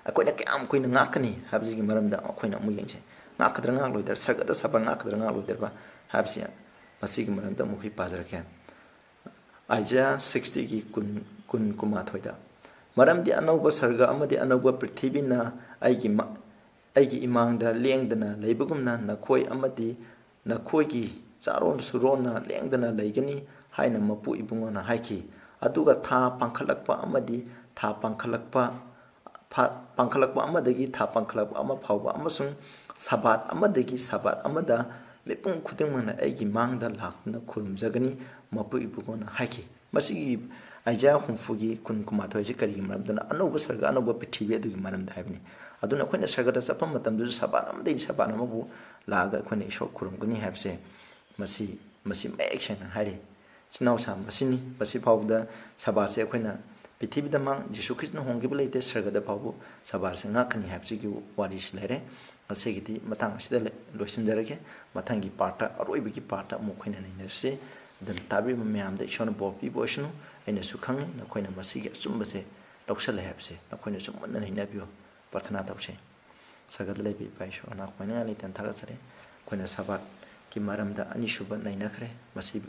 ꯑꯩꯈꯣꯏꯅ ꯀꯌꯥꯝ ꯀꯨꯏꯅ ꯉꯥꯛꯀꯅꯤ ꯍꯥꯏꯕꯁꯤꯒꯤ ꯃꯔꯝꯗ ꯑꯩꯈꯣꯏꯅ ꯑꯃꯨꯛ ꯌꯦꯡꯁꯤ꯫ ꯉꯥꯛꯀꯗ꯭ꯔꯥ ꯉꯥꯛꯂꯣꯏꯗ꯭ꯔꯥ? ꯁꯔꯒꯗ ꯁꯕꯥꯠ ꯉꯥꯛꯀꯗ꯭ꯔꯥ ꯉꯥꯛꯂꯣꯏꯗ꯭ꯔꯕ ꯍꯥꯏꯕꯁꯤ, ꯃꯁꯤꯒꯤ ꯃꯔꯝꯗ ꯑꯃꯨꯛ ꯑꯩꯈꯣꯏ ꯄꯥꯖꯔꯛꯀꯦ꯫ ꯑꯥꯏꯖꯥꯌꯥ ꯁꯤꯛꯁꯇꯤꯒꯤ ꯀꯨꯟ, ꯀꯨꯟ, ꯀꯨꯟꯃꯥꯊꯣꯏꯗ, "ꯃꯔꯝꯗꯤ ꯑꯅꯧꯕ ꯁꯔꯒ ꯑꯃꯗꯤ ꯑꯅꯧꯕ ꯄ꯭ꯔꯤꯊꯤꯕꯤꯅ ꯑꯩꯒꯤ ꯃ-, ꯑꯩꯒꯤ ꯏꯃꯥꯡꯗ ꯂꯦꯡꯗꯅ ꯂꯩꯕꯒꯨꯝꯅ ꯅꯈꯣꯏ ꯑꯃꯗꯤ ꯅꯈꯣꯏꯒꯤ ꯆꯥꯔꯣꯟ ꯁꯨꯔꯣꯟꯅ ꯂꯦꯡꯗꯅ ꯂꯩꯒꯅꯤ" ꯍꯥꯏꯅ ꯃꯄꯨ ꯏꯕꯨꯡꯉꯣꯅ ꯍꯥꯏꯈꯤ꯫ ꯑꯗꯨꯒ ꯊꯥ ꯄꯥꯡꯈꯠꯂꯛꯄ ꯑꯃꯗꯤ ꯊꯥ ꯄꯥꯡꯈꯠꯂꯛꯄ, ꯐ-, ꯄꯥꯡꯈꯠꯂꯛꯄ ꯑꯃꯗꯒꯤ ꯊꯥ ꯄꯥꯡꯈꯠꯂꯛꯄ ꯑꯃ ꯐꯥꯎꯕ ꯑꯃꯁꯨꯡ ꯁꯕꯥꯠ ꯑꯃꯗꯒꯤ ꯁꯕꯥꯠ ꯑꯃꯗ ꯃꯤꯄꯨꯝ ꯈꯨꯗꯤꯡꯃꯛꯅ ꯑꯩꯒꯤ ꯃꯥꯡꯗ ꯂꯥꯛꯇꯨꯅ ꯈꯨꯔꯨꯝꯖꯒꯅꯤ, ꯃꯄꯨ ꯏꯕꯨꯡꯉꯣꯅ ꯍꯥꯏꯈꯤ꯫ ꯃꯁꯤꯒꯤ ꯑꯥꯏꯖꯥꯌꯥ ꯍꯨꯝꯐꯨꯒꯤ ꯀꯨꯟ, ꯀꯨꯟꯃꯥꯊꯣꯏꯁꯤ ꯀꯔꯤꯒꯤ ꯃꯔꯝꯗꯅ? ꯑꯅꯧꯕ ꯁꯔꯒ, ꯑꯅꯧꯕ ꯄ꯭ꯔꯤꯊꯤꯕꯤ ꯑꯗꯨꯒꯤ ꯃꯔꯝꯗ ꯍꯥꯏꯕꯅꯤ꯫ ꯑꯗꯨꯅ ꯑꯩꯈꯣꯏꯅ ꯁꯔꯒꯗ ꯆꯠꯄ ꯃꯇꯝꯗꯁꯨ ꯁꯕꯥꯠ ꯑꯃꯗꯒꯤ ꯁꯕꯥꯠ ꯑꯃꯕꯨ ꯂꯥꯛꯑꯒ ꯑꯩꯈꯣꯏꯅ ꯏꯁꯣꯔ ꯈꯨꯔꯨꯝꯒꯅꯤ ꯍꯥꯏꯕꯁꯦ ꯃꯁꯤ, ꯃꯁꯤ ꯃꯌꯦꯛ ꯁꯦꯡꯅ ꯍꯥꯏꯔꯤ꯫ ꯏꯆꯤꯟ ꯏꯅꯥꯎꯁꯥ, ꯃꯁꯤꯅꯤ꯫ ꯃꯁꯤ ꯐꯥꯎꯕꯗ ꯁꯕꯥꯠꯁꯦ ꯑꯩꯈꯣꯏꯅ ꯄ꯭ꯔꯤꯊꯤꯕꯤꯗ ꯃꯥꯡ ꯖꯤꯁꯨ ꯈ꯭ꯔꯤꯁꯇꯅ ꯍꯣꯡꯈꯤꯕ ꯂꯩꯇꯦ, ꯁꯔꯒꯗ ꯐꯥꯎꯕ ꯁꯕꯥꯔꯁꯦ ꯉꯥꯛꯀꯅꯤ ꯍꯥꯏꯕꯁꯤꯒꯤ ꯋꯥꯔꯤꯁꯤ ꯂꯩꯔꯦ꯫ ꯉꯁꯤꯒꯤꯗꯤ ꯃꯇꯥꯡ ꯑꯁꯤꯗ ꯂꯩ-, ꯂꯣꯏꯁꯤꯟꯖꯔꯒꯦ꯫ ꯃꯊꯪꯒꯤ ꯄꯥꯔꯠꯇ, ꯑꯔꯣꯏꯕꯒꯤ ꯄꯥꯔꯠꯇ ꯑꯃꯨꯛ ꯑꯩꯈꯣꯏꯅ ꯅꯩꯅꯔꯁꯤ꯫ ꯑꯗꯨꯅ ꯇꯥꯕꯤꯔꯤꯕ ꯃꯌꯥꯝꯗ ꯏꯁꯣꯔꯅ ꯕꯣꯔ ꯄꯤꯕ ꯑꯣꯏꯁꯅꯨ꯫ ꯑꯩꯅꯁꯨ ꯈꯪꯉꯤ ꯅꯈꯣꯏꯅ ꯃꯁꯤꯒꯤ ꯑꯆꯨꯝꯕꯁꯦ ꯂꯧꯁꯜꯂꯦ ꯍꯥꯏꯕꯁꯦ꯫ ꯅꯈꯣꯏꯅꯁꯨ ꯃꯨꯟꯅ ꯅꯩꯅꯕꯤꯌꯨ꯫ ꯄ꯭ꯔꯥꯔꯊꯅꯥ ꯇꯧꯁꯤ꯫ ꯁꯔꯒꯗ ꯂꯩꯕ ꯏꯄꯥ ꯏꯁꯣꯔ, ꯅꯈꯣꯏꯅ ꯂꯩꯇꯅ ꯊꯥꯒꯠꯆꯔꯤ꯫ ꯑꯩꯈꯣꯏꯅ ꯁꯕꯥꯠꯀꯤ ꯃꯔꯝꯗ ꯑꯅꯤꯁꯨꯕ ꯅꯩꯅꯈ꯭ꯔꯦ꯫ ꯃꯁꯤ,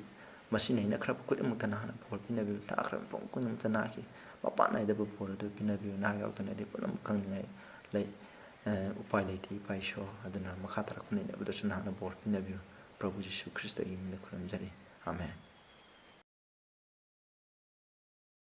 ꯃꯁꯤ ꯅꯩꯅꯈ꯭ꯔꯕ ꯈꯨꯗꯤꯡꯃꯛꯇ ꯅꯍꯥꯛꯅ ꯕꯣꯔ ꯄꯤꯅꯕꯤꯌꯨ꯫ ꯇꯥꯈ꯭ꯔꯕ ꯃꯐꯝ ꯈꯨꯗꯤꯡꯃꯛꯇ ꯅꯍꯥꯛꯀꯤ ꯃꯄꯥꯟ ꯅꯥꯏꯗꯕ ꯕꯣꯔ ꯑꯗꯨ ꯄꯤꯅꯕꯤꯌꯨ꯫ ꯅꯍꯥꯛ ꯌꯥꯎꯗꯅꯗꯤ ꯄꯨꯝꯅꯃꯛ ꯈꯪꯅꯤꯡꯉꯥꯏ ꯂꯩ, ꯑ, ꯎꯄꯥꯏ ꯂꯩꯇꯦ ꯏꯄꯥ ꯏꯁꯣꯔ꯫ ꯑꯗꯨꯅ ꯃꯈꯥ ꯇꯥꯔꯛꯄ ꯅꯩꯅꯕꯗꯁꯨ ꯅꯍꯥꯛꯅ ꯕꯣꯔ ꯄꯤꯅꯕꯤꯌꯨ꯫ ꯄ꯭ꯔꯚꯨ ꯖꯤꯁꯨ ꯈ꯭ꯔꯤꯁꯇꯒꯤ ꯃꯤꯡꯗ ꯈꯨꯔꯨꯝꯖꯔꯤ꯫ ꯑꯥꯃꯦꯟ꯫